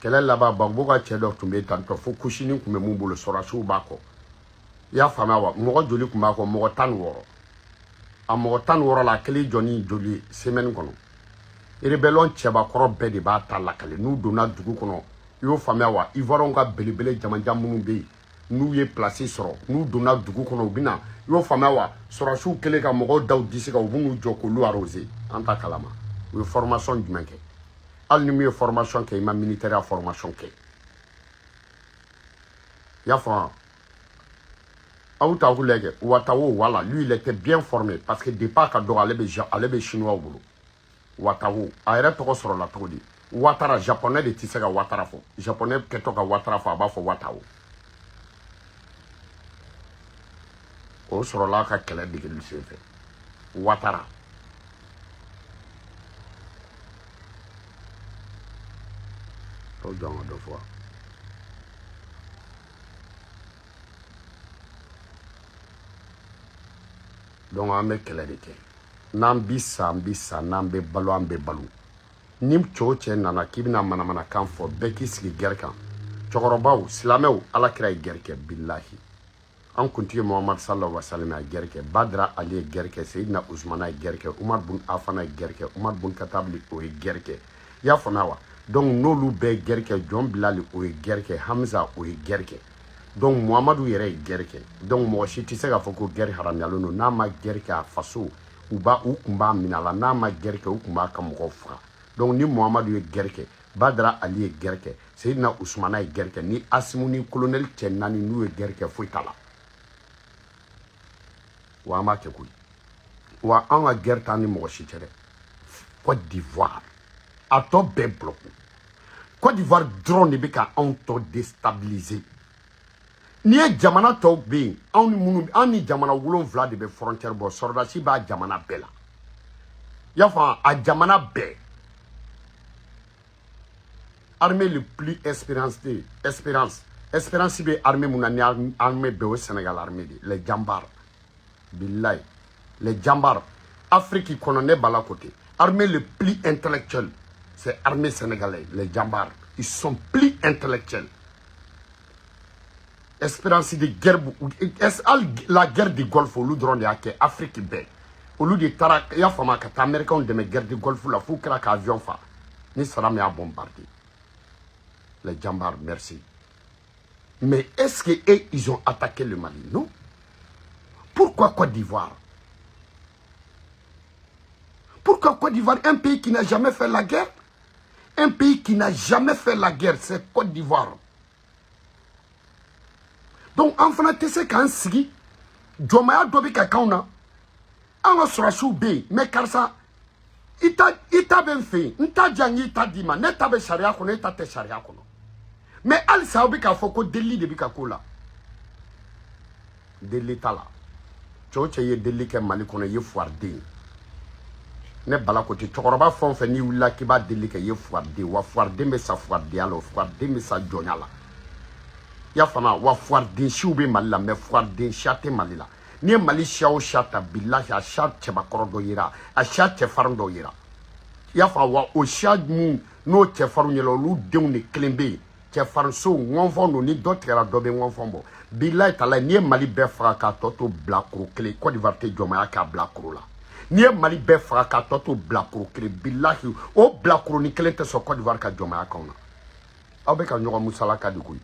Kɛlɛ laban, Gbagbo ka cɛ dɔ tun bɛ tantɔ fo kusinin tun bɛ mun bolo, sɔrɔdasiw b'a kɔ, i y'a faamuya wa? Mɔgɔ joli tun b'a kɔ? Mɔgɔ 16. A mɔgɔ 16 la, a kelen jɔ ni joli ye semaine kɔnɔ. Rébellion cɛbakɔrɔ bɛɛ de b'a ta lakale. N'u donna dugu kɔnɔ, i y'o faamuya wa, Ivoirienw ka belebele jamanjan minnu bɛ yen, n'u ye place sɔrɔ, n'u donna dugu kɔnɔ, u bɛ na, i y'o faamuya wa, sɔrɔdasiw kɛlen ka mɔgɔw da u disi kan, u b'u n'u jɔ k'olu arroser. An ta kalama. U ye formation jumɛn kɛ? Hali ni min ye formation kɛ, i ma militaire formation kɛ, i y'a faamu? Aw ta k'u lajɛ Ouattara, voilà, lui, il était bien formé parce que depuis a ka dɔgɔ, ale bɛ chinois bolo. Ouattara, a yɛrɛ tɔgɔ sɔrɔla cogo di? Ouattara, japonais de tɛ se ka Ouattara fɔ. Japonais kɛtɔ ka Ouattara fɔ, a b'a fɔ Ouattara. O sɔrɔla a ka kɛlɛ degeli senfɛ, Ouattara. Aw jɔ, an ka dɔ fɔ. Donc an bɛ kɛlɛ de kɛ. N'an bi sa, an bi sa. N'an bɛ balo, an bɛ balo. Ni cɛ o cɛ nana k'i bɛna manamanakan fɔ, bɛɛ k'i sigi guerre kan. Cɛkɔrɔbaw, silamɛw, Ala kira ye guerre kɛ, bilahi. An kuntigi Muhamadu sallallahu alaihi wa sallam a ye guerre kɛ. Badara Ali ye guerre kɛ. Seyidina Usumana ye guerre kɛ. Umar bun Afana ye guerre kɛ. Umar bun Katabili, o ye guerre kɛ. I y'a faamuya wa? Donc n'olu bɛɛ ye guerre kɛ, Jɔn Bilali, o ye guerre kɛ. Hamza, o ye guerre kɛ. Donc Muhamadu yɛrɛ ye guerre kɛ. Donc mɔgɔ si tɛ se k'a fɔ ko guerre haramuyalen don. N'a ma guerre kɛ, a faso u b'a u kun b'a minɛ a la. N'a ma guerre kɛ, u kun b'a ka mɔgɔw faga. Donc ni Muhamadu ye guerre kɛ, Badara Ali ye guerre kɛ, Seyidina Usumana ye guerre kɛ, ni Asimu ni colonel cɛ naani n'u ye guerre kɛ, foyi t'a la. Wa an b'a kɛ koyi. Wa an ka guerre t'an ni mɔgɔ si cɛ dɛ. Côte d'Ivoire, a tɔ bɛɛ bloqué. Côte d'Ivoire dɔrɔn de bɛ ka anw tɔ déstabiliser. N'i ye jamana tɔw bɛ yen, anw ni minnu, an ni jamana 7 de bɛ frontière bɔ. Sɔrɔdasi b'a jamana bɛɛ la. I y'a faamu? A jamana bɛɛ, armée le plus expérience, expérience bɛ armée mun na, ni armée bɛɛ, o ye Sénégal armée de, les Jambar. Bilayi, les Jambar. Afrique kɔnɔ, ne bala côté armée le plus intellectuel, c'est armée sénégalaise, les Jambar. Ils sont plus intellectuels. Expérience de guerre, la guerre du Golfe, olu dɔrɔn de y'a kɛ Afrique bɛɛ. Olu de taara, i y'a faamu, ka taa Américains dɛmɛ guerre du Golfe la f'u kɛra ka avion fa ni Saddam y'a bombardé. Les Jambar, merci. Mais est-ce que eux, ils ont attaqué le Mali? Non. Pourquoi Côte d'Ivoire? Pourquoi Côte d'Ivoire, un pays qui n'a jamais fait la guerre? Un pays qui n'a jamais fait la guerre, c'est Côte d'Ivoire. Donc an fana tɛ se k'an sigi jɔnmaya dɔ bɛ ka k'anw na. An ka sɔrɔsiw bɛ yen, mais karisa, i ta bɛ n fɛ yen, n ta diyan, k'i ta d'i ma. Ne ta bɛ sariya kɔnɔ, e ta tɛ sariya kɔnɔ. Mais halisa aw bɛ k'a fɔ ko delili de bɛ ka k'o la. Delili t'a la. Cɛ o cɛ ye delili kɛ Mali kɔnɔ, i ye fuwariden ye. Ne bala ko ten. Cɛkɔrɔba fɛn o fɛn n'i wulila k'i b'a delili kɛ, i ye fuwariden. Wa fuwariden bɛ sa fuwaridenya la, o fuwariden bɛ sa jɔnya la. I y'a faamuya? Wa fuwariden siw bɛ Mali la, mais fuwariden siya tɛ Mali la. N'i ye Mali siya o siya ta, bilahi, a siya cɛbakɔrɔ dɔ yera, a siya cɛfarin dɔ yera. I y'a faamu? Wa o siya mun n'o cɛfarinw yɛlɛ, olu denw de kelen bɛ yen. Cɛfarinso ŋɔnfɔn don, ni dɔ tigɛra, dɔ bɛ ŋɔnfɔn bɔ. Bilahi talahi, n'i ye Mali bɛɛ faga k'a tɔ to bilakoro kelen, Côte d'Ivoire tɛ jɔnmaya k'a bilakoro la. N'i ye Mali bɛɛ faga k'a tɔ to bilakoro kelen, bilahi, o bilakoronin kelen tɛ sɔn Côte d'Ivoire ka jɔnmaya k'anw na. Aw bɛ ka ɲɔgɔn musalaka de koyi.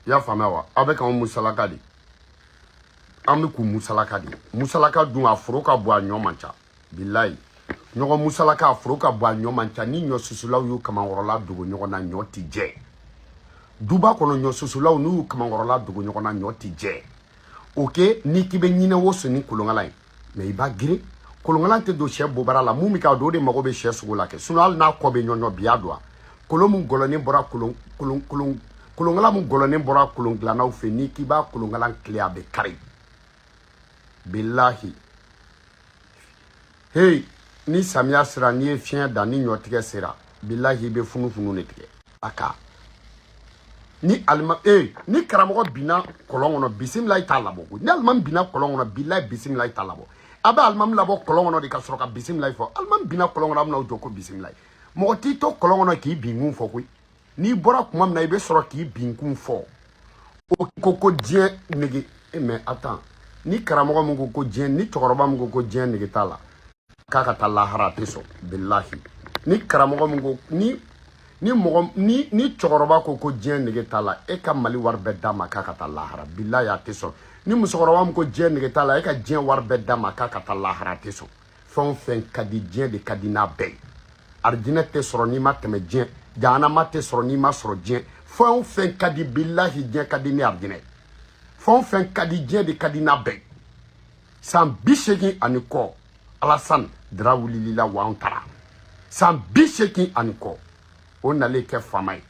I y'a faamuya wa? Aw bɛ k'anw musalaka de. An bɛ k'u musalaka de. Musalaka dun, a foro ka bon, a ɲɔ man ca. Bilayi, ɲɔgɔn musalaka, a foro ka bon, a ɲɔ man ca. Ni ɲɔ susulaw y'u kamankɔrɔla dogo ɲɔgɔn na, ɲɔ ti jɛ. Duba kɔnɔ, ɲɔ susulaw n'u y'u kamankɔrɔla dogo ɲɔgɔn na, ɲɔ ti jɛ. Ok, n'i k'i bɛ ɲinɛ woso ni kolonkala ye, mais i b'a girin. Kolonkala tɛ don sɛ bobara la. Mun bɛ k'a don, o de mago bɛ sɛ sogo la kɛ. Sinon hali n'a kɔ bɛ ɲɔɲɔ, bi y'a don a kolon mun gɔlɔnen bɔra kolon kolon kolon kolonkala mun gɔlɔnen bɔra kolon dilannaw fɛ, n'i k'i b'a kolonkala tile, a bɛ kari. Bilahi, hey, ni samiya sera, n'i ye fiɲɛ da, ni ɲɔtigɛ sera, bilahi, i bɛ funufunu de tigɛ a ka. Ni alima ni karamɔgɔ binna kɔlɔn kɔnɔ, bisimila, i t'a labɔ koyi. Ni alimami binna kɔlɔn kɔnɔ, bilahi, bisimila, i t'a labɔ. A bɛ alimami labɔ kɔlɔn kɔnɔ de ka sɔrɔ ka bisimila fɔ. Alimami binna kɔlɔn kɔnɔ, a bɛna jɔ ko bisimila. Mɔgɔ t'i to kɔlɔn kɔnɔ k'i binkun fɔ koyi. N'i bɔra tuma min na, i bɛ sɔrɔ k'i binkun fɔ. O ko diɲɛ nege mais attends, ni karamɔgɔ min ko diɲɛ, ni cɛkɔrɔba min ko diɲɛ nege t'a la, k'a ka taa lahara, a tɛ sɔn. Bilahi, ni karamɔgɔ min ko, ni mɔgɔ ni cɛkɔrɔba ko diɲɛ nege t'a la, e ka Mali wari bɛɛ d'a ma k'a ka taa lahara, bilahi, a tɛ sɔn. Ni musokɔrɔba min ko diɲɛ nege t'a la, e ka diɲɛ wari bɛɛ d'a ma k'a ka taa lahara, a tɛ sɔn. Fɛn o fɛn ka di, diɲɛ de ka di n'a bɛɛ ye. Arijinɛ tɛ sɔrɔ n'i ma tɛmɛ diɲɛ, jahanama tɛ sɔrɔ n'i ma sɔrɔ diɲɛ. Fɛn o fɛn ka di, bilahi, diɲɛ ka di ni arijinɛ. Fɛn o fɛn ka di, diɲɛ de ka di n'a bɛɛ. San 80 ani kɔ, Alassane Dra wulili la, wa an taara san 80 ani kɔ, o nalen kɛ faama ye.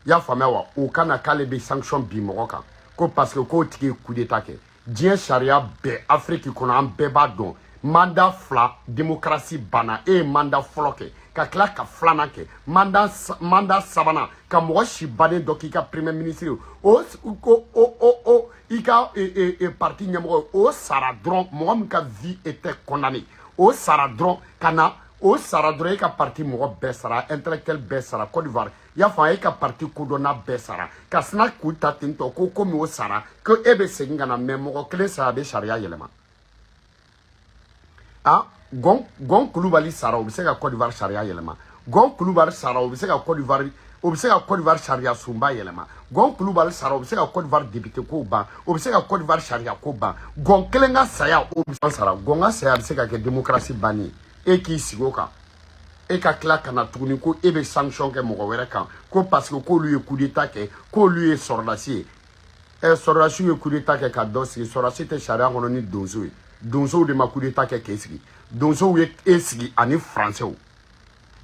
I y'a faamuya wa? O kana k'ale bɛ sanction bin mɔgɔ kan ko parce que k'o tigi ye coup d'état kɛ. Diɲɛ sariya bɛɛ, Afrique kɔnɔ, an bɛɛ b'a dɔn, mandat 2, démocratie banna. E ye mandat fɔlɔ kɛ ka tila ka filanan kɛ, mandat sabanan ka mɔgɔ si bannen dɔ k'i ka premier ministre ye. O ko o o o i ka parti ɲɛmɔgɔ ye, o sara dɔrɔn, mɔgɔ min ka vie était condamnée, o sara dɔrɔn ka na, o sara dɔrɔn, e ka parti mɔgɔ bɛɛ sara, intellectuel bɛɛ sara Côte d'Ivoire. I y'a faamu? E ka parti kodɔnna bɛɛ sara ka sina k'u ta ten tɔ, ko komi o sara, ko e bɛ segin ka na. Mais mɔgɔ kelen sara, a bɛ sariya yɛlɛma. Ah, Gɔn Gɔn Kulubali sara, o bɛ se ka Côte d'Ivoire sariya yɛlɛma. Gɔn Kulubali sara, o bɛ se ka Côte d'Ivoire, o bɛ se ka Côte d'Ivoire sariya sunba yɛlɛma. Gɔn Kulubali sara, o bɛ se ka Côte d'Ivoire député ko ban, o bɛ se ka Côte d'Ivoire sariya ko ban. Gɔn kelen ka saya, o bɛ se sara. Gɔn ka saya bɛ se ka kɛ démocratie banni ye. E k'i sigi o kan, e ka tila ka na tuguni ko e bɛ sanction kɛ mɔgɔ wɛrɛ kan, ko parce que k'olu ye coup d'état kɛ, k'olu ye sɔrɔdasi ye. Ɛ, sɔrɔdasiw ye coup d'état kɛ ka dɔ sigi. Sɔrɔdasi tɛ sariya kɔnɔ ni donso ye. Donsow de ma coup d'état kɛ k'e sigi. Donsow ye e sigi ani faransɛw.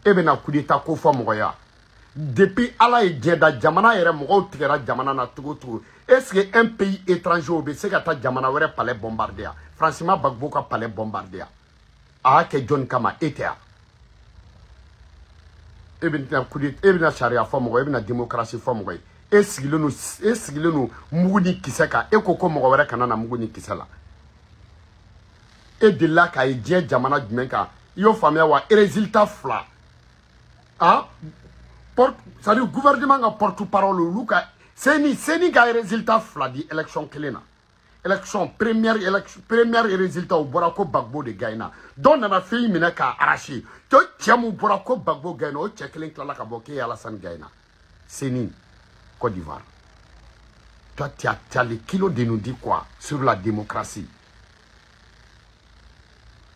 E bɛna coup d'état ko fɔ mɔgɔ ye. Depuis Ala ye diɲɛ da, jamana yɛrɛ mɔgɔw tigɛra jamana na cogo cogo, est ce que un pays étranger o bɛ se ka taa jamana wɛrɛ palais bombarder yan? Faransi ma Gbagbo ka palais bombarder yan. A y'a kɛ jɔnni kama? E tɛ yan. E bɛna coup d'état, e bɛna sariya fɔ mɔgɔ ye, e bɛna démocratie fɔ mɔgɔ ye. E sigilen don, e sigilen don mugu ni kisɛ kan. E ko ko mɔgɔ wɛrɛ kana na mugu ni kisɛ la. E delila k'a ye diɲɛ jamana jumɛn kan? I y'o faamuya wa? Résultat fila, ah, porte, c'est à dire gouvernement ka porte parole, olu ka CENI, CENI ka résultat fila di élection kelen na. Élection première, élection première, résultat o bɔra ko Gbagbo de gagnera. Dɔw nana fɛn minɛ k'a arracher to. Cɛ mun bɔra ko Gbagbo gagnera, o cɛ kelen tilala ka bɔ k'e ye Alassane gagnera. CENI Côte d'Ivoire, toi, tu as les kilos de nous dire quoi sur la démocratie?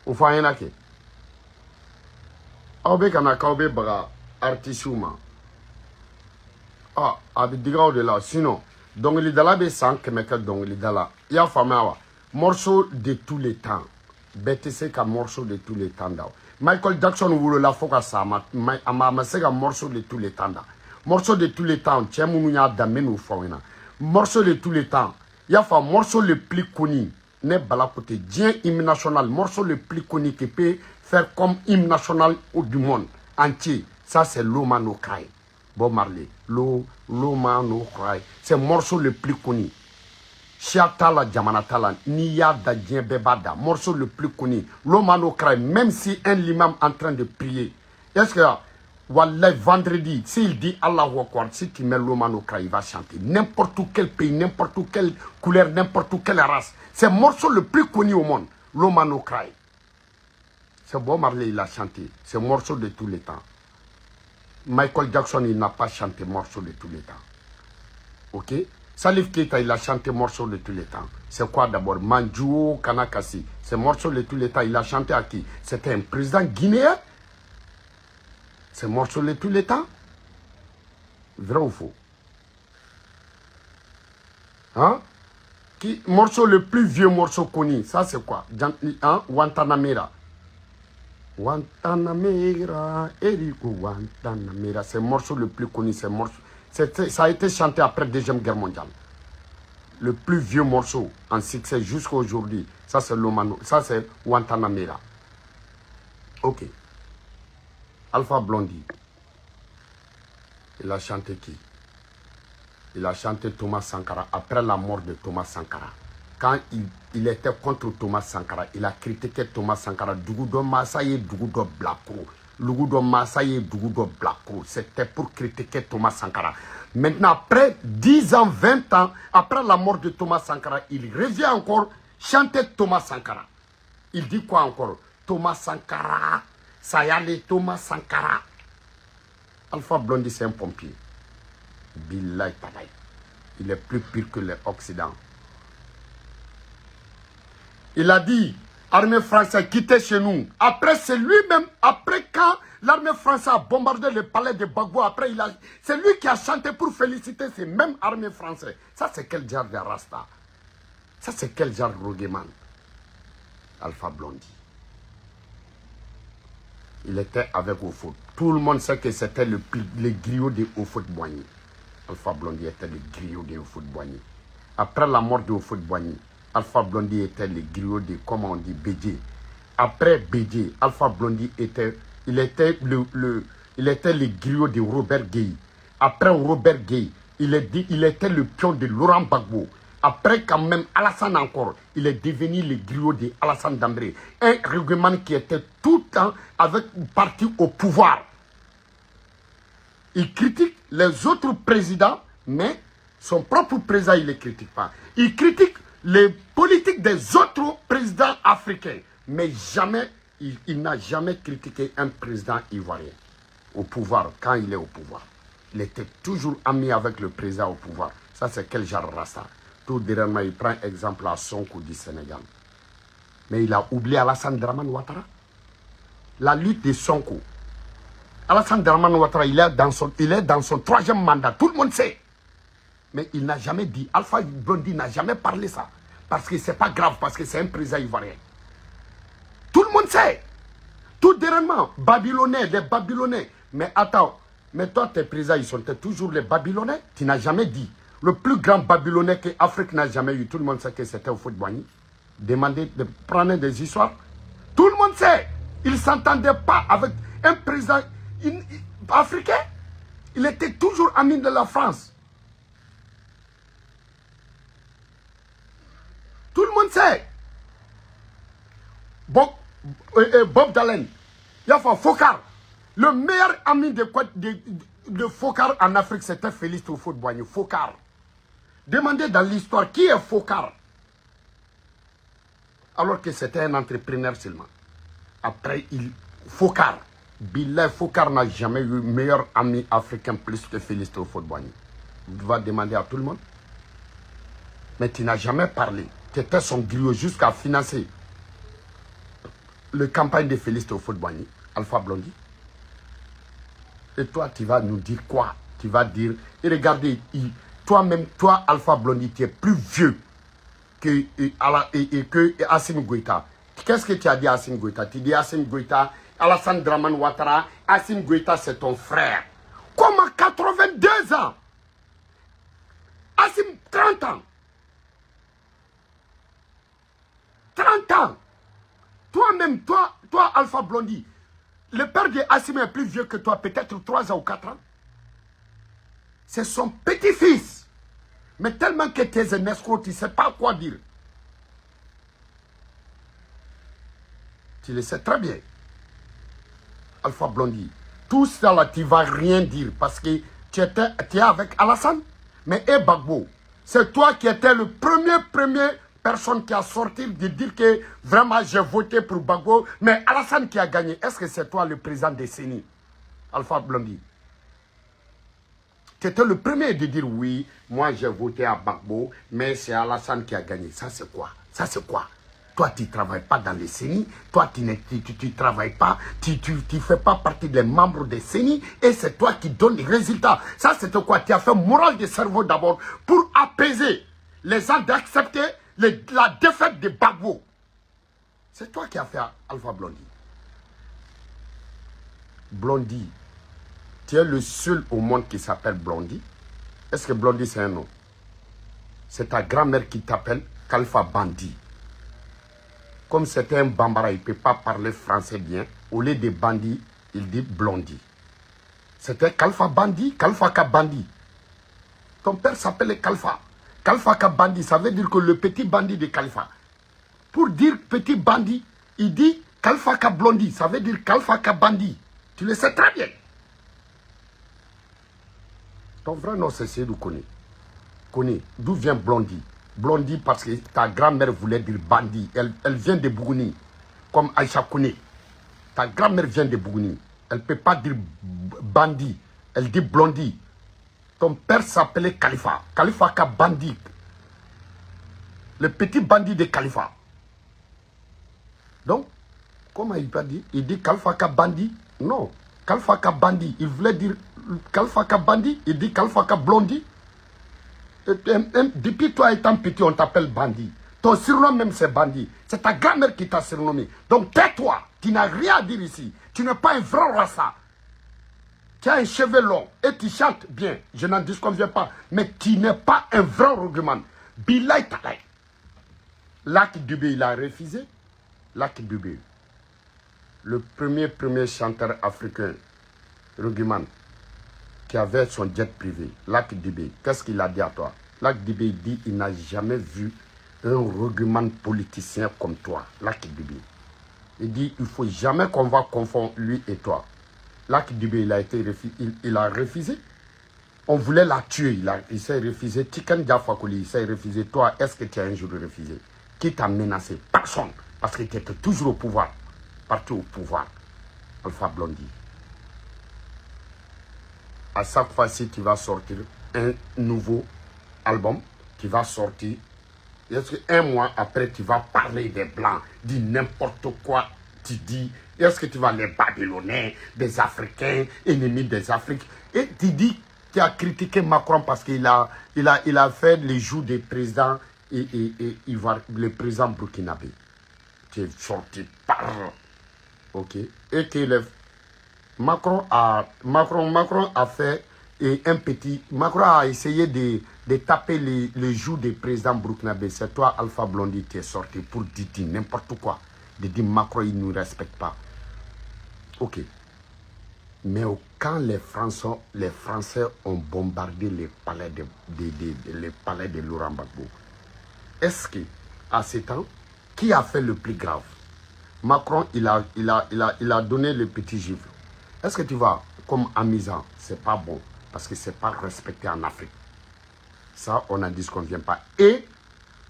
O fɔ an ɲɛna kɛ. Aw bɛ ka na k'aw bɛ baga artisiw ma. Ah, a bɛ digi aw de la. Sinon dɔnkilidala bɛ san 100 kɛ dɔnkilida la. I y'a faamuya wa? Morceau de tous les temps, bɛɛ tɛ se ka morceau de tous les temps da. Michael Jackson wolola fo ka sa, a ma se ka morceau de tous les temps da. Morceau de tous les temps, cɛ minnu y'a da, n bɛ n'o fɔ aw ɲɛna. Morceau de tous les temps, i y'a faamu, morceau le plus connu, ne Bala ko ten, diɲɛ hymne national, morceau le plus connu qui peut faire comme hymne national du monde entier, ça c'est Low Man No Cry. Bob Marley, Low Man No Cry, c'est morceau le plus connu. Siya t'a la, jamana t'a la, n'i y'a da, diɲɛ bɛɛ b'a da. Morceau le plus connu, Low Man No Cry. Même si un imam en train de prier, est-ce que wallahi, vendredi, s'il dit Allahu Akbar, si tu mets Low Man No Cry, il va chanter. N'importe quel pays, n'importe quelle couleur, n'importe quelle race, c'est le morceau le plus connu au monde, Low Man No Cry. C'est Bob Marley, il a chanté. C'est morceau de tous les temps. Michael Jackson, il n'a pas chanté morceau de tous les temps. Ok. Salif Keita, il a chanté morceau de tous les temps. C'est quoi d'abord? Manjuo Kanakasi. C'est morceau de tous les temps. Il a chanté à qui? C'était un président guinéen. C'est morceau de tous les temps. Vrai ou faux? Hein? Qui, morceau le plus vieux morceau connu, ça c'est quoi? Hein? Guantanamera. Guantanamera, Eriko Guantanamera. C'est le morceau le plus connu. C'est morceau. Ça a été chanté après la Deuxième Guerre mondiale. Le plus vieux morceau en succès jusqu'à aujourd'hui, ça c'est Lomano, ça c'est Guantanamera. Ok. Alpha Blondy. Il a chanté qui? Il a chanté Thomas Sankara après la mort de Thomas Sankara. Quand il était contre Thomas Sankara, il a critiqué Thomas Sankara. Dugu dɔ masa ye dugu dɔ bilakoro. Dugu dɔ masa ye dugu dɔ bilakoro. C'était pour critiquer Thomas Sankara. Maintenant, après 10 ans, 20 ans, après la mort de Thomas Sankara, il revient encore chanter Thomas Sankara. Il dit quoi encore? Thomas Sankara, ça y allait, Thomas Sankara. Alpha Blondy, c'est un pompier. Billahi talahi. Il est plus pire que les Occidents. Il a dit, armée française, quittez chez nous. Après, c'est lui-même, après quand l'armée française a bombardé le palais de Gbagbo, après, c'est lui qui a chanté pour féliciter ces mêmes armées françaises. Ça, c'est quel genre de rasta? Ça, c'est quel genre de reggaeman? Alpha Blondy. Il était avec Houphouët. Tout le monde sait que c'était le griot de Houphouët-Boigny. Alpha Blondy était le griot de Houphouët-Boigny. Après la mort de Houphouët-Boigny, Alpha Blondy était le griot de, comment on dit, Bédié. Après Bédié, Alpha Blondy était, il était le griot de Robert Guéï. Après Robert Guéï, il était le pion de Laurent Gbagbo. Après, quand même, Alassane encore, il est devenu le griot de Alassane Dembélé. Un règlement qui était tout le temps avec parti au pouvoir. Il critique les autres présidents, mais son propre président, il ne les critique pas. Il critique les politiques des autres présidents africains, mais jamais, il n'a jamais critiqué un président ivoirien au pouvoir, quand il est au pouvoir. Il était toujours ami avec le président au pouvoir. Ça, c'est quel genre rasta? Tout dernièrement, il prend exemple à Sonko du Sénégal. Mais il a oublié Alassane Dramane Ouattara. La lutte de Sonko. Alassane Dramane Ouattara, il est dans son troisième mandat. Tout le monde sait. Mais il n'a jamais dit, Alpha Blondy n'a jamais parlé ça. Parce que c'est pas grave, parce que c'est un président ivoirien. Tout le monde sait. Tout dernièrement, Babylonais, les Babylonais. Mais attends, mais toi, tes présidents, ils sont toujours les Babylonais. Tu n'as jamais dit. Le plus grand Babylonais que l'Afrique n'a jamais eu, tout le monde sait que c'était Houphouët-Boigny. Demandez de prendre des histoires. Tout le monde sait. Il ne s'entendait pas avec un président africain. Il était toujours ami de la France. Tout le monde sait. Bob Dalen, il a fait Foccart. Le meilleur ami de Foccart en Afrique, c'était Félix Houphouët-Boigny. Foccart. Demandez dans l'histoire qui est Foccart. Alors que c'était un entrepreneur seulement. Après, Foccart. Bilal Foccart n'a jamais eu meilleur ami africain plus que Félix Houphouët-Boigny. Vous devez demander à tout le monde. Mais tu n'as jamais parlé. Tu étais son griot jusqu'à financer la campagne de Félix Houphouët-Boigny, Alpha Blondy. Et toi, tu vas nous dire quoi? Tu vas dire... Et regardez, toi-même, toi, Alpha Blondy, tu es plus vieux que Assimi Goïta. Qu'est-ce que tu as dit à Assimi Goïta? Tu dis Assimi Goïta, Alassane Dramane Ouattara, Assimi Goïta, c'est ton frère. Comme à 82 ans, Assimi, 30 ans. 30 ans. Toi-même, toi, Alpha Blondy, le père de Assimi est plus vieux que toi, peut-être 3 ans ou 4 ans. C'est son petit-fils. Mais tellement que tu es un escroc, tu ne sais pas quoi dire. Tu le sais très bien. Alpha Blondy, tout ça là, tu ne vas rien dire parce que tu es avec Alassane. Mais Gbagbo, c'est toi qui étais le premier personne qui a sorti de dire que vraiment j'ai voté pour Gbagbo, mais Alassane qui a gagné. Est-ce que c'est toi le président des CENI, Alpha Blondy? Tu étais le premier de dire oui, moi j'ai voté à Gbagbo, mais c'est Alassane qui a gagné. Ça c'est quoi? Ça c'est quoi? Toi tu ne travailles pas dans les CENI, toi tu ne travailles pas, tu ne fais pas partie des membres des CENI et c'est toi qui donnes les résultats. Ça c'est quoi? Tu as fait moral de cerveau d'abord pour apaiser les gens d'accepter la défaite de Gbagbo. C'est toi qui as fait Alpha Blondy. Blondy, tu es le seul au monde qui s'appelle Blondy. Est-ce que Blondy c'est un nom? C'est ta grand-mère qui t'appelle Kalfa Bandi. Comme c'était un Bambara, il ne peut pas parler français bien. Au lieu de Bandi, il dit Blondy. C'était Kalfa Bandi, Kalfa Kabandi. Ton père s'appelait Kalfa. Kalfa Kabandi, ça veut dire que le petit bandit de Kalfa. Pour dire petit bandit, il dit Kalfa Kablondi, ça veut dire Kalfa Kabandi. Tu le sais très bien. Ton vrai nom, c'est Seydou Koné. Koné, d'où vient Blondy? Blondy parce que ta grand-mère voulait dire bandit. Elle vient de Bougouni, comme Aïcha Koné. Ta grand-mère vient de Bougouni. Elle ne peut pas dire bandit. Elle dit Blondy. Ton père s'appelait Khalifa. Khalifa Kabandi. Le petit bandit de Khalifa. Donc, comment il peut dire? Il dit Khalifa Kabandi. Non. Khalifa Kabandi. Il voulait dire Khalifa Kabandi. Il dit Khalifa Kablondi. Depuis toi étant petit, on t'appelle bandit. Ton surnom même, c'est bandit. C'est ta grand-mère qui t'a surnommé. Donc, tais-toi. Tu n'as rien à dire ici. Tu n'es pas un vrai rasta. Tu as un cheveu long et tu chantes bien. Je n'en disconviens pas. Mais tu n'es pas un vrai rugbyman. Bilay Talay. Lucky Dubé, il a refusé. Lucky Dubé. Le premier chanteur africain, rugbyman, qui avait son jet privé. Lucky Dubé. Qu'est-ce qu'il a dit à toi? Lucky Dubé dit il n'a jamais vu un règlement politicien comme toi. Lucky Dubé. Il dit il ne faut jamais qu'on va confondre lui et toi. Lucky Dubé, il a été il a refusé. On voulait la tuer, il s'est refusé. Tiken Jah Fakoly, il s'est refusé. Toi, est-ce que tu as un jour refusé? Qui t'a menacé? Personne. Parce que tu étais toujours au pouvoir. Partout au pouvoir. Alpha Blondy. À chaque fois, si tu vas sortir un nouveau album, tu vas sortir. Est-ce qu'un mois après, tu vas parler des Blancs, dis n'importe quoi, tu dis, est-ce que tu vas les Babyloniens, des Africains, ennemis des Afriques, et tu dis, tu as critiqué Macron parce qu'il a, il a fait les jours des présidents et le président burkinabé. Tu es sorti par. Ok. Et que le, Macron a fait et un petit. Macron a essayé de taper les joues des présidents burkinabé. C'est toi, Alpha Blondy, qui es sorti pour dire n'importe quoi. De dire Macron, il ne nous respecte pas. Ok. Mais quand les Français ont bombardé les palais les palais de Laurent Gbagbo, est-ce que, à ce temps, qui a fait le plus grave? Macron, il a donné le petit gifle. Est-ce que tu vois, comme amusant, c'est pas bon, parce que c'est pas respecté en Afrique. Ça, on n'en disconvient pas. Et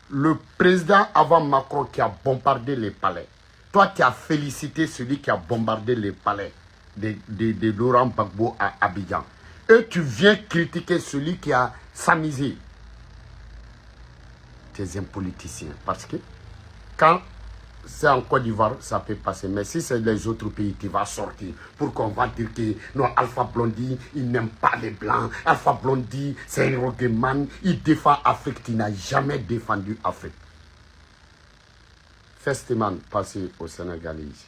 le président avant Macron qui a bombardé les palais, toi qui as félicité celui qui a bombardé les palais de Laurent Gbagbo à Abidjan, et tu viens critiquer celui qui a s'amusé. Tu es un politicien. Parce que quand c'est en Côte d'Ivoire, ça peut passer. Mais si c'est les autres pays, tu vas sortir pour qu'on va dire que non, Alpha Blondy, il n'aime pas les Blancs. Alpha Blondy, c'est un reggaeman. Il défend Afrique. Tu n'as jamais défendu Afrique. Festival passé au Sénégal ici.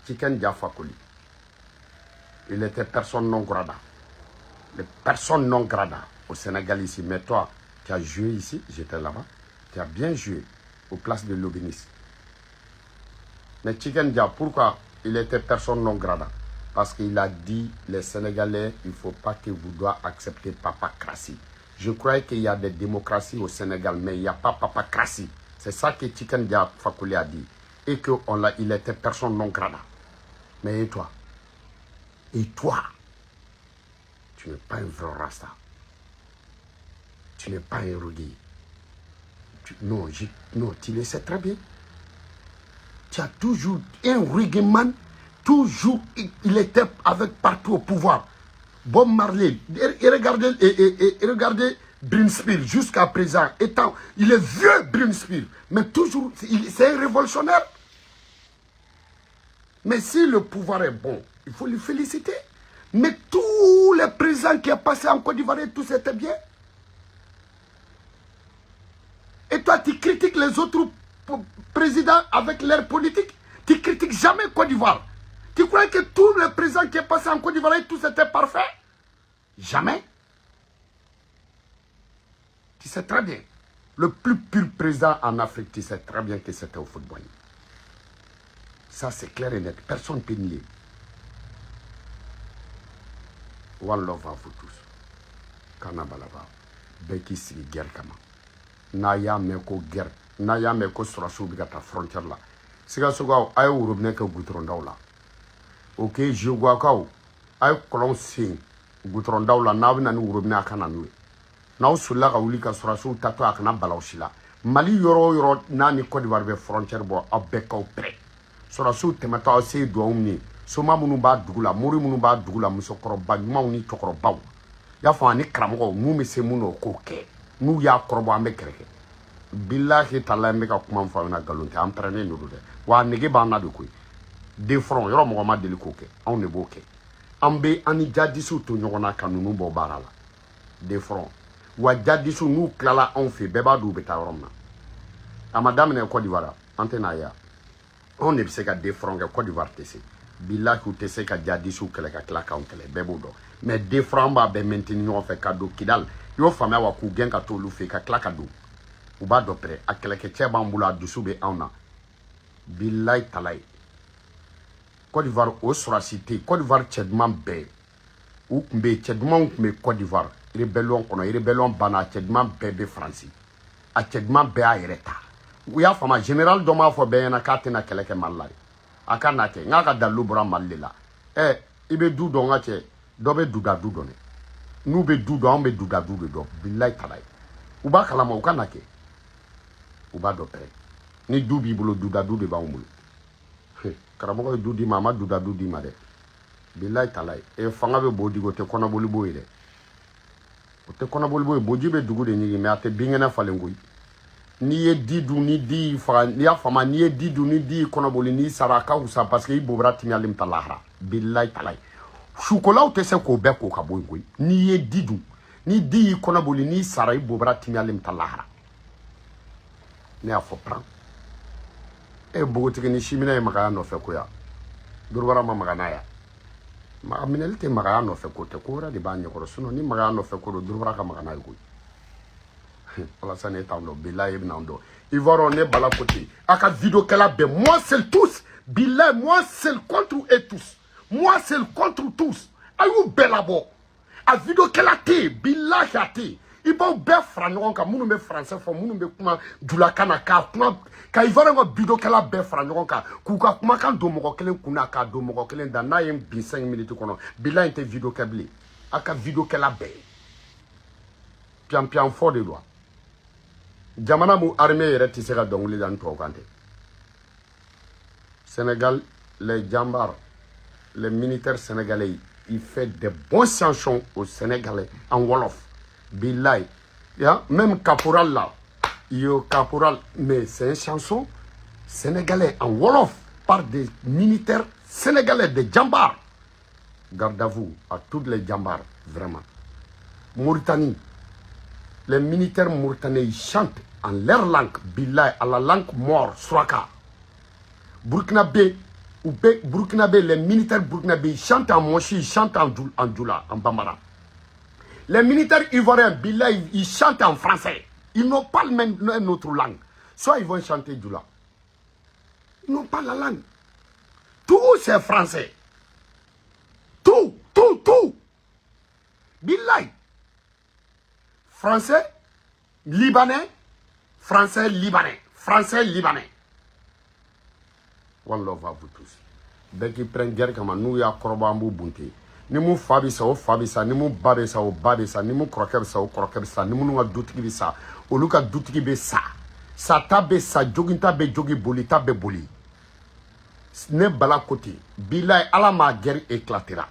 Tiken Jah Fakoly. Il était personne non grata. Les personnes non grata au Sénégal ici. Mais toi, tu as joué ici, j'étais là-bas. Tu as bien joué aux places de l'Obélisque. Mais Tiken Jah, pourquoi il était personne non grata? Parce qu'il a dit, les Sénégalais, il ne faut pas que vous doivez accepter papacratie. Je croyais qu'il y a des démocraties au Sénégal, mais il n'y a pas papacratie. C'est ça que Tiken Jah Fakoly a dit. Et qu'il était personne non grata. Mais et toi? Et toi? Tu n'es pas un vrai rasta. Tu n'es pas un reggae. Non, non, tu le sais très bien. Tu as toujours un reggae man, toujours, il était avec partout au pouvoir. Bob Marley, et regardez, et regardez Britney jusqu'à présent, étant, il est vieux Britney, mais toujours, c'est un révolutionnaire. Mais si le pouvoir est bon, il faut le féliciter. Mais tous les présidents qui ont passé en Côte d'Ivoire, tous étaient bien. Et toi, tu critiques les autres présidents avec leur politique. Tu critiques jamais Côte d'Ivoire. Tu crois que tous les présidents qui ont passé en Côte d'Ivoire, tous étaient parfaits? Jamais. Tu sais très bien. Le plus pur président en Afrique, tu sais très bien que c'était Houphouët-Boigny. Ça, c'est clair et net. Personne ne peut nier. One love à vous tous. Kanabalaba. Bɛɛ k'i sigi guerre kama. N'a y'a mɛn ko guerre, n'a y'a mɛn ko sɔrɔsiw bɛ ka taa frontière la. Sikasokaw, a ye robinet kɛ goudron daw la. Ok, Jéguakaw, a ye kɔlɔn sen goudron daw la, n'a bɛ na ni robinet a ka na n'o ye. N'aw solila ka wuli ka sɔrɔsiw tatɔ a kana bala aw si la. Mali yɔrɔ o yɔrɔ n'a ni Côte d'Ivoire bɛ frontière bɔ, aw bɛɛ k'aw prêt. Sɔrɔsiw tɛmɛtɔ aw se ye duwawu min ye. Soma minnu b'a dugu la, mori minnu b'a dugu la, musokɔrɔba ɲumanw ni cɛkɔrɔbaw. I y'a fɔ ani karamɔgɔw, mun bɛ se mun na o k'o kɛ. N'u y'a kɔrɔbɔ an bɛ kɛlɛ kɛ. Bilahi talahi n bɛ ka kuma min fɔ aw ɲɛna nkalon tɛ, an pɛrɛnnen de don dɛ. Wa a nege b'an na de koyi. De front, yɔrɔ mɔgɔ ma deli k'o kɛ, anw de b'o kɛ. An bɛ an ni jadisiw to ɲɔgɔn na ka ninnu bɔ baara la. De front. Wa jadisiw n'u tilala anw fɛ, bɛɛ b'a dɔn u bɛ taa yɔrɔ min na. A ma daminɛ Côte d'Ivoire, an tɛ n'a ye wa? Anw de bɛ se ka de front kɛ, Côte d'Ivoire tɛ se. Bilahi u tɛ se ka jadisiw kɛlɛ ka tila k'anw kɛlɛ, bɛɛ b'o dɔn. Mais de front an b'a bɛɛ maintenir ɲɔgɔn fɛ ka don Kidal. I y'o faamuya wa, k'u gɛn ka t'olu fɛ yen ka tila ka don. U b'a dɔn pɛrɛ, a kɛlɛkɛcɛ b'an bolo, a dusu bɛ anw na. Bilahi talahi. Côte d'Ivoire o sɔrɔsi tɛ yen. Côte d'Ivoire cɛ duman bɛɛ u tun bɛ yen, cɛ dumanw tun bɛ Côte d'Ivoire. Rébellion kɔnɔ, rébellion banna, a cɛ duman bɛɛ bɛ Faransi, a cɛ duman bɛɛ y'a yɛrɛ ta. U y'a faamu, général dɔ m'a fɔ bɛɛ ɲɛna k'a tɛna kɛlɛ kɛ Mali la dɛ. A ka n'a kɛ, n k'a ka dalilu bɔra Mali de la. Ɛ, i bɛ du dɔn, n ka cɛ, dɔ bɛ duda du dɔn dɛ. N'u bɛ du dɔn, anw bɛ duda du de dɔn. Bilayi talayi, u b'a kalama, u ka n'a kɛ, u b'a dɔn pɛrɛ. Ni du b'i bolo, duda du de b'anw bolo. Karamɔgɔ ye du d'i ma, a ma duda du d'i ma dɛ. Bilayi talayi, e fanga bɛ bo digi, o tɛ kɔnɔboli bo ye dɛ, o tɛ kɔnɔboli bo ye. Boji bɛ dugu de ɲigin, mɛ a tɛ binkɛnɛ falen koyi. N'i ye di dun, ni di y'i faga, n'i y'a faamu, n'i ye di dun, ni di y'i kɔnɔboli, n'i sara, a ka wusa, parce que i bobara timiyalen bɛ taa lahara. Bilayi talayi, sukolaw tɛ se k'o bɛɛ ko ka bɔ yen koyi. N'i ye di dun, ni di y'i kɔnɔboli, n'i sara, i bobara timiyalen bɛ taa lahara. Ne y'a fɔ pran. E npogotigi ni siminɛ ye magaya nɔfɛ ko ya, dorobara ma maga n'a ya. A minɛli tɛ magaya nɔfɛ ko tɛ, ko wɛrɛ de b'a ɲɛkɔrɔ. Sinon ni magaya nɔfɛ ko don, dorobara ka maga n'a ye koyi. Walasa ne t'an dɔn, bilayi, e bɛna an dɔn. Ivoirien, ne bala ko ten, a ka vidéo kɛla bɛɛ, moi seul tous, bilayi, moi seul contre eux tous, moi seul contre tous. A y'u bɛɛ labɔ, a vidéo kɛla tɛ yen, bilahi, a tɛ yen. I b'aw bɛɛ fara ɲɔgɔn kan, minnu bɛ français fɔ, minnu bɛ kuma julakan na, k'a kuma ka Ivoirien ka vidéo kɛla bɛɛ fara ɲɔgɔn kan, k'u ka kumakan don mɔgɔ kelen kun na, k'a don mɔgɔ kelen da, n'a ye n bin 5 minutes kɔnɔ, bilahi, n tɛ vidéo kɛ bilen. A ka vidéo kɛla bɛɛ piyan piyan fɔ de don. Jamana mu armée yɛrɛ tɛ se ka dɔnkili da ni tubabukan tɛ. Sénégal, les jambars, les militaires sénégalais, il fait des bons chansons aux Sénégalais en wolof. Billahi. Ya, même Caporal là, yo Caporal, mais c'est une chanson sénégalais en wolof par des militaires sénégalais, des jambars. Garde à vous, à toutes les jambars, vraiment. Mauritanie, les militaires mauritaniens, ils chantent en leur langue, billahi, à la langue maure, Suraka. Burkinabé, ou Burkinabé, les militaires burkinabé, ils chantent en Moshi, ils chantent en Djoula, en Bambara. Les militaires ivoiriens, billahi, ils chantent en français. Ils n'ont pas le même, une autre langue. Soit ils vont chanter Djoula. Ils n'ont pas la langue. Tout c'est français. Tout, tout, tout. Billahi. Français, Libanais, Français, Libanais. Français, Libanais. One love à vous tous. Bɛɛ k'i prend guerre kama, n'u y'a kɔrɔbɔ, an b'u bunte. Ni mun fa bɛ sa, o fa bɛ sa. Ni mun ba bɛ sa, o ba bɛ sa. Ni mun kɔrɔkɛ bɛ sa, o kɔrɔkɛ bɛ sa. Ni minnu ka dutigi bɛ sa, olu ka dutigi bɛ sa. Sata bɛ sa, joginta bɛ jogi, bolita bɛ boli. Ne bala ko ten, bilayi, ala m'a guerre éclatera,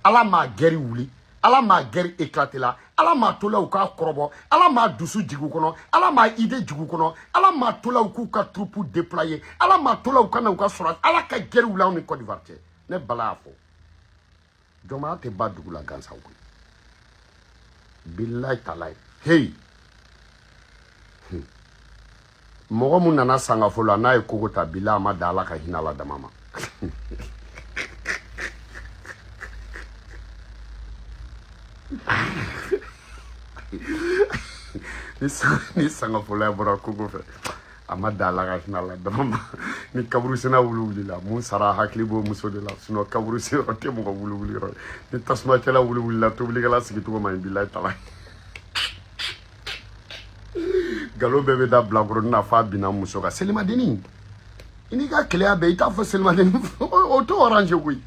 ala m'a guerre wuli, ala m'a guerre éclaté la, ala m'a to la u k'a kɔrɔbɔ, ala m'a dusu jigin u kɔnɔ, ala m'a idée jigin u kɔnɔ, ala m'a to la u k'u ka troupe déployer, ala m'a to la u ka na u ka sɔrɔ. Ala ka guerre wuli anw ni Côte d'Ivoire cɛ. Ne bala y'a fɔ, jɔnmaya tɛ ba dugu la gansan koyi. Bilayi talayi, hey, mɔgɔ mun nana sangafo la, n'a ye kogo ta, bilayi, a ma da ala ka hinɛ la dama ma. Ni sangafola bɔra kogo fɛ, a ma da ala ka hinɛ la dama ma. Ni kaburu senna wuli wulila, mun sara, hakili b'o muso de la. Sinon kaburu sen yɔrɔ tɛ mɔgɔ wuli wuli yɔrɔ. Ni tasumakɛla wuli wulila, tobilikɛla sigicogo ma ɲi. Bilayi tala, nkalon bɛɛ bɛ da bilakoronin na f'a binna muso kan. Selimadenni, i n'i ka keleya bɛɛ, i t'a fɔ selimadenni, o t'o arranger koyi.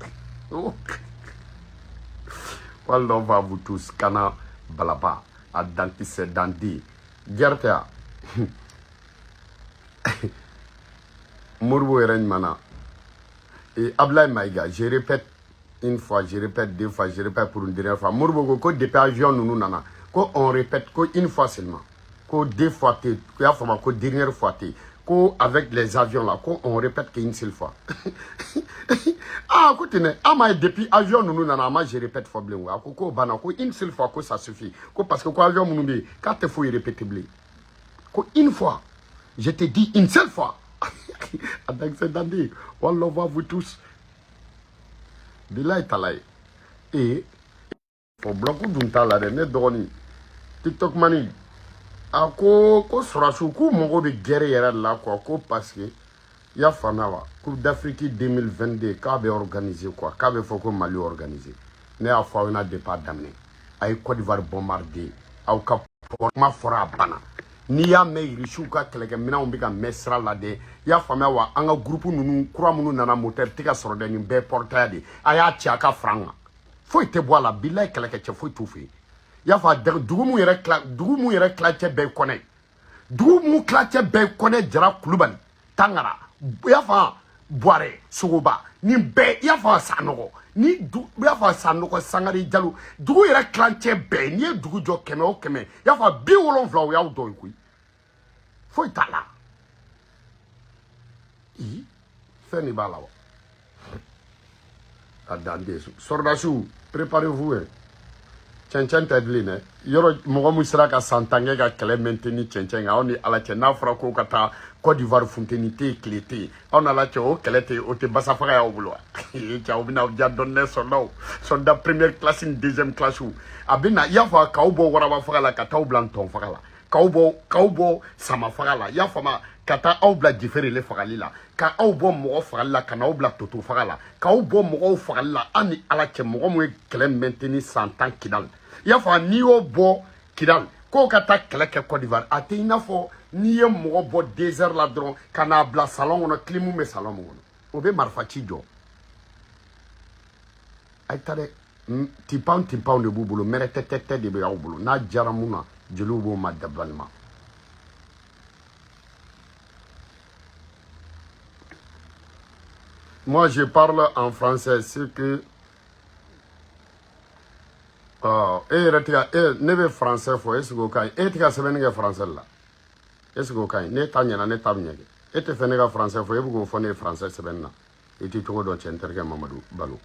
One love à vous tous. Kana balaba a dankisɛ dandi guerre tɛ yan. Moribo yɛrɛ ɲuman na. Et Ablaye Maïga, je répète une fois, je répète deux fois, je répète pour une dernière fois. Moribo ko ko depuis avion ninnu nana, ko on répète ko une fois seulement, ko deux fois tɛ, ko y'a faamu, ko dernière fois tɛ, ko avec les avions là, ko on répète qu'une seule fois. Ah, ko ten dɛ, an m'a ye depuis avion ninnu nana, a ma je répète fɔ bilen. A ko k'o banna, ko une seule fois, ko ça suffit, ko parce que ko avion minnu bɛ yen, k'a tɛ foyi répéter bilen, ko une fois, je te dis une seule fois. Avec Dandi, one love à vous tous. Bilayi talayi. Et o bloc dun t'a la dɛ, ne dɔgɔnin TikTok mani, a ko ko sɔrɔsiw k'u mago bɛ guerre yɛrɛ la quoi, ko parce que i y'a faamuya wa, Coupe d'Afrique 2022 k'a bɛ organiser quoi, k'a bɛ fɔ ko Mali organiser. Ne y'a fɔ aw ɲɛna depuis a daminɛ. A ye Côte d'Ivoire bombarder, aw ka kuma fɔra, a banna. N'i y'a mɛn, Irisiw ka kɛlɛkɛminɛnw bɛ ka mɛn sira la dɛ, i y'a faamuya wa? An ka groupe ninnu kura minnu nana, moteur tɛ ka sɔrɔ dɛ. Nin bɛɛ portaya de a y'a ci a ka fara an kan, foyi tɛ bɔ a la. Bilayi, kɛlɛkɛcɛ foyi t'u fɛ yen, i y'a faamu? Dugu mun yɛrɛ tila, dugu mun yɛrɛ tilancɛ bɛɛ ye kɔnɛ, dugu mun tilancɛ bɛɛ ye kɔnɛ, Jara, Kulubali, Tangara, i y'a faamu, Buwarɛ, Sogoba, nin bɛɛ, i y'a faamu, Sanɔgɔ ni du, i y'a faamu, Sanɔgɔ, Sangare, Jalo, dugu yɛrɛ tilancɛ bɛɛ. N'i ye dugu jɔ 100 o 100, i y'a faamu, 70, o y'aw dɔ ye koyi. Foyi t'a la, i fɛn de b'a la wa? A dan tɛ. Sɔrɔdasiw, préparez-vous hein. Cɛncɛn tɛ bilen dɛ. Yɔrɔ mɔgɔ min sera ka san 10 kɛ ka kɛlɛ maintenir cɛncɛn kan, aw ni Ala cɛ, n'a fɔra ko ka taa Côte d'Ivoire, funteni tɛ yen, tile tɛ yen, aw ni Ala cɛ, o kɛlɛ tɛ, o tɛ basa faga y'aw bolo wa? Cɛ, aw bɛna aw diya dɔɔni dɛ. Sɔrɔdaw, soldat première classe ni deuxième classe, a bɛ na, i y'a fɔ, k'aw bɔ waraba faga la ka t'aw bila ntɔn faga la, k'aw bɔ sama faga la, i y'a faamu, ka taa aw bila jefere fagali la, ka aw bɔ mɔgɔ fagali la, ka n'aw bila toto faga la, k'aw bɔ mɔgɔw fagali la. An ni Ala cɛ, mɔgɔ mun ye kɛlɛ maintenir san 10 Kidali, i y'a faamu, n'i y'o bɔ Kidali k'o ka taa kɛlɛ kɛ Côte d'Ivoire, a tɛ i n'a fɔ n'i ye mɔgɔ bɔ désert la dɔrɔn ka n'a bila salon kɔnɔ, clim bɛ salon min kɔnɔ, o bɛ marifa ci jɔ. A ye taa dɛ, tipan tipanw de b'u bolo, mɛrɛ tɛtɛtɛ de bɛ aw bolo. N'a diyara mun na, jeliw b'o ma dabalima. Moi, je parle en français, c'est que e yɛrɛ tɛ ka e ne bɛ français fɔ, est ce que o ka ɲi? E tɛ ka sɛbɛnni kɛ français la, est ce que o ka ɲi? Ne ta ɲɛna, ne ta bɛ ɲɛ kɛ. E tɛ fɛ ne ka français fɔ, e bɛ k'o fɔ ne ye français sɛbɛnni na. I tɛ cogo dɔn cɛ, n terikɛ Mamadu Balo,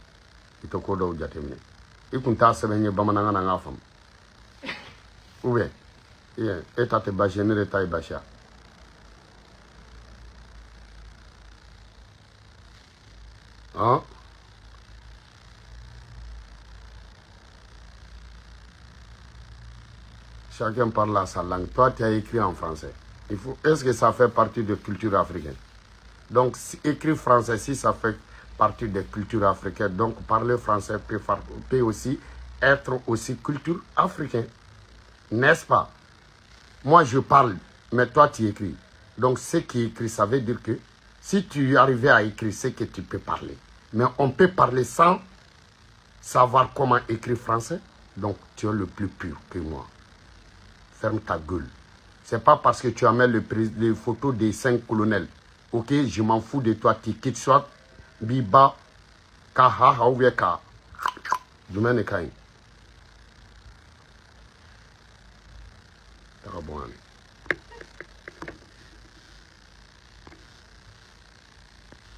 i tɛ ko dɔw jateminɛ. I kun t'a sɛbɛn n ye bamanankan na, n k'a faamu, ou bien e ta tɛ baasi ye, ne de ta ye baasi ye. Hein? Chacun parle à sa langue. Toi, tu as écrit en français. Il faut, est-ce que ça fait partie de culture africaine? Donc, si, écrire français, si ça fait partie des cultures africaines, donc parler français peut aussi être aussi culture africaine. N'est-ce pas? Moi, je parle, mais toi, tu écris. Donc, ce qui écrit, ça veut dire que si tu arrivais à écrire, c'est que tu peux parler. Mais on peut parler sans savoir comment écrire français. Donc, tu es le plus pur que moi. Ferme ta gueule. C'est pas parce que tu as mis les photos des 5 colonels. Ok, je m'en fous de toi. Tu quittes soit Biba, Kaha, ou bien Ka. Jumɛn de ka ɲi? Taga bɔ yan.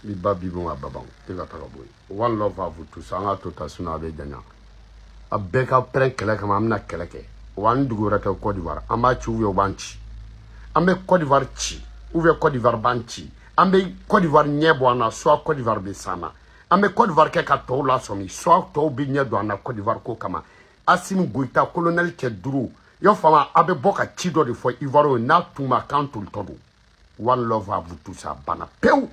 I ba bi bon ka baban, e ka taga bɔ yen. One love à vous tous. An ka to ta, sinon a bɛ janya. A bɛɛ ka pɛrɛn kɛlɛ kama, an bɛna kɛlɛ kɛ wa. Ni dugu wɛrɛ tɛ, Côte d'Ivoire, an b'a ci ou bien u b'an ci. An bɛ Côte d'Ivoire ci ou bien Côte d'Ivoire b'an ci. An bɛ Côte d'Ivoire ɲɛ bɔ an na, soit Côte d'Ivoire bɛ s'an na. An bɛ Côte d'Ivoire kɛ ka tɔw lasɔmi, soit tɔw bɛ ɲɛ don an na Côte d'Ivoire ko kama. Assimi Goïta, colonel cɛ duuru, i y'a faamu, a bɛ bɔ ka ci dɔ de fɔ Ivoire ye n'a tun ma k'an tolitɔ don. One love à vous tous. A banna pewu.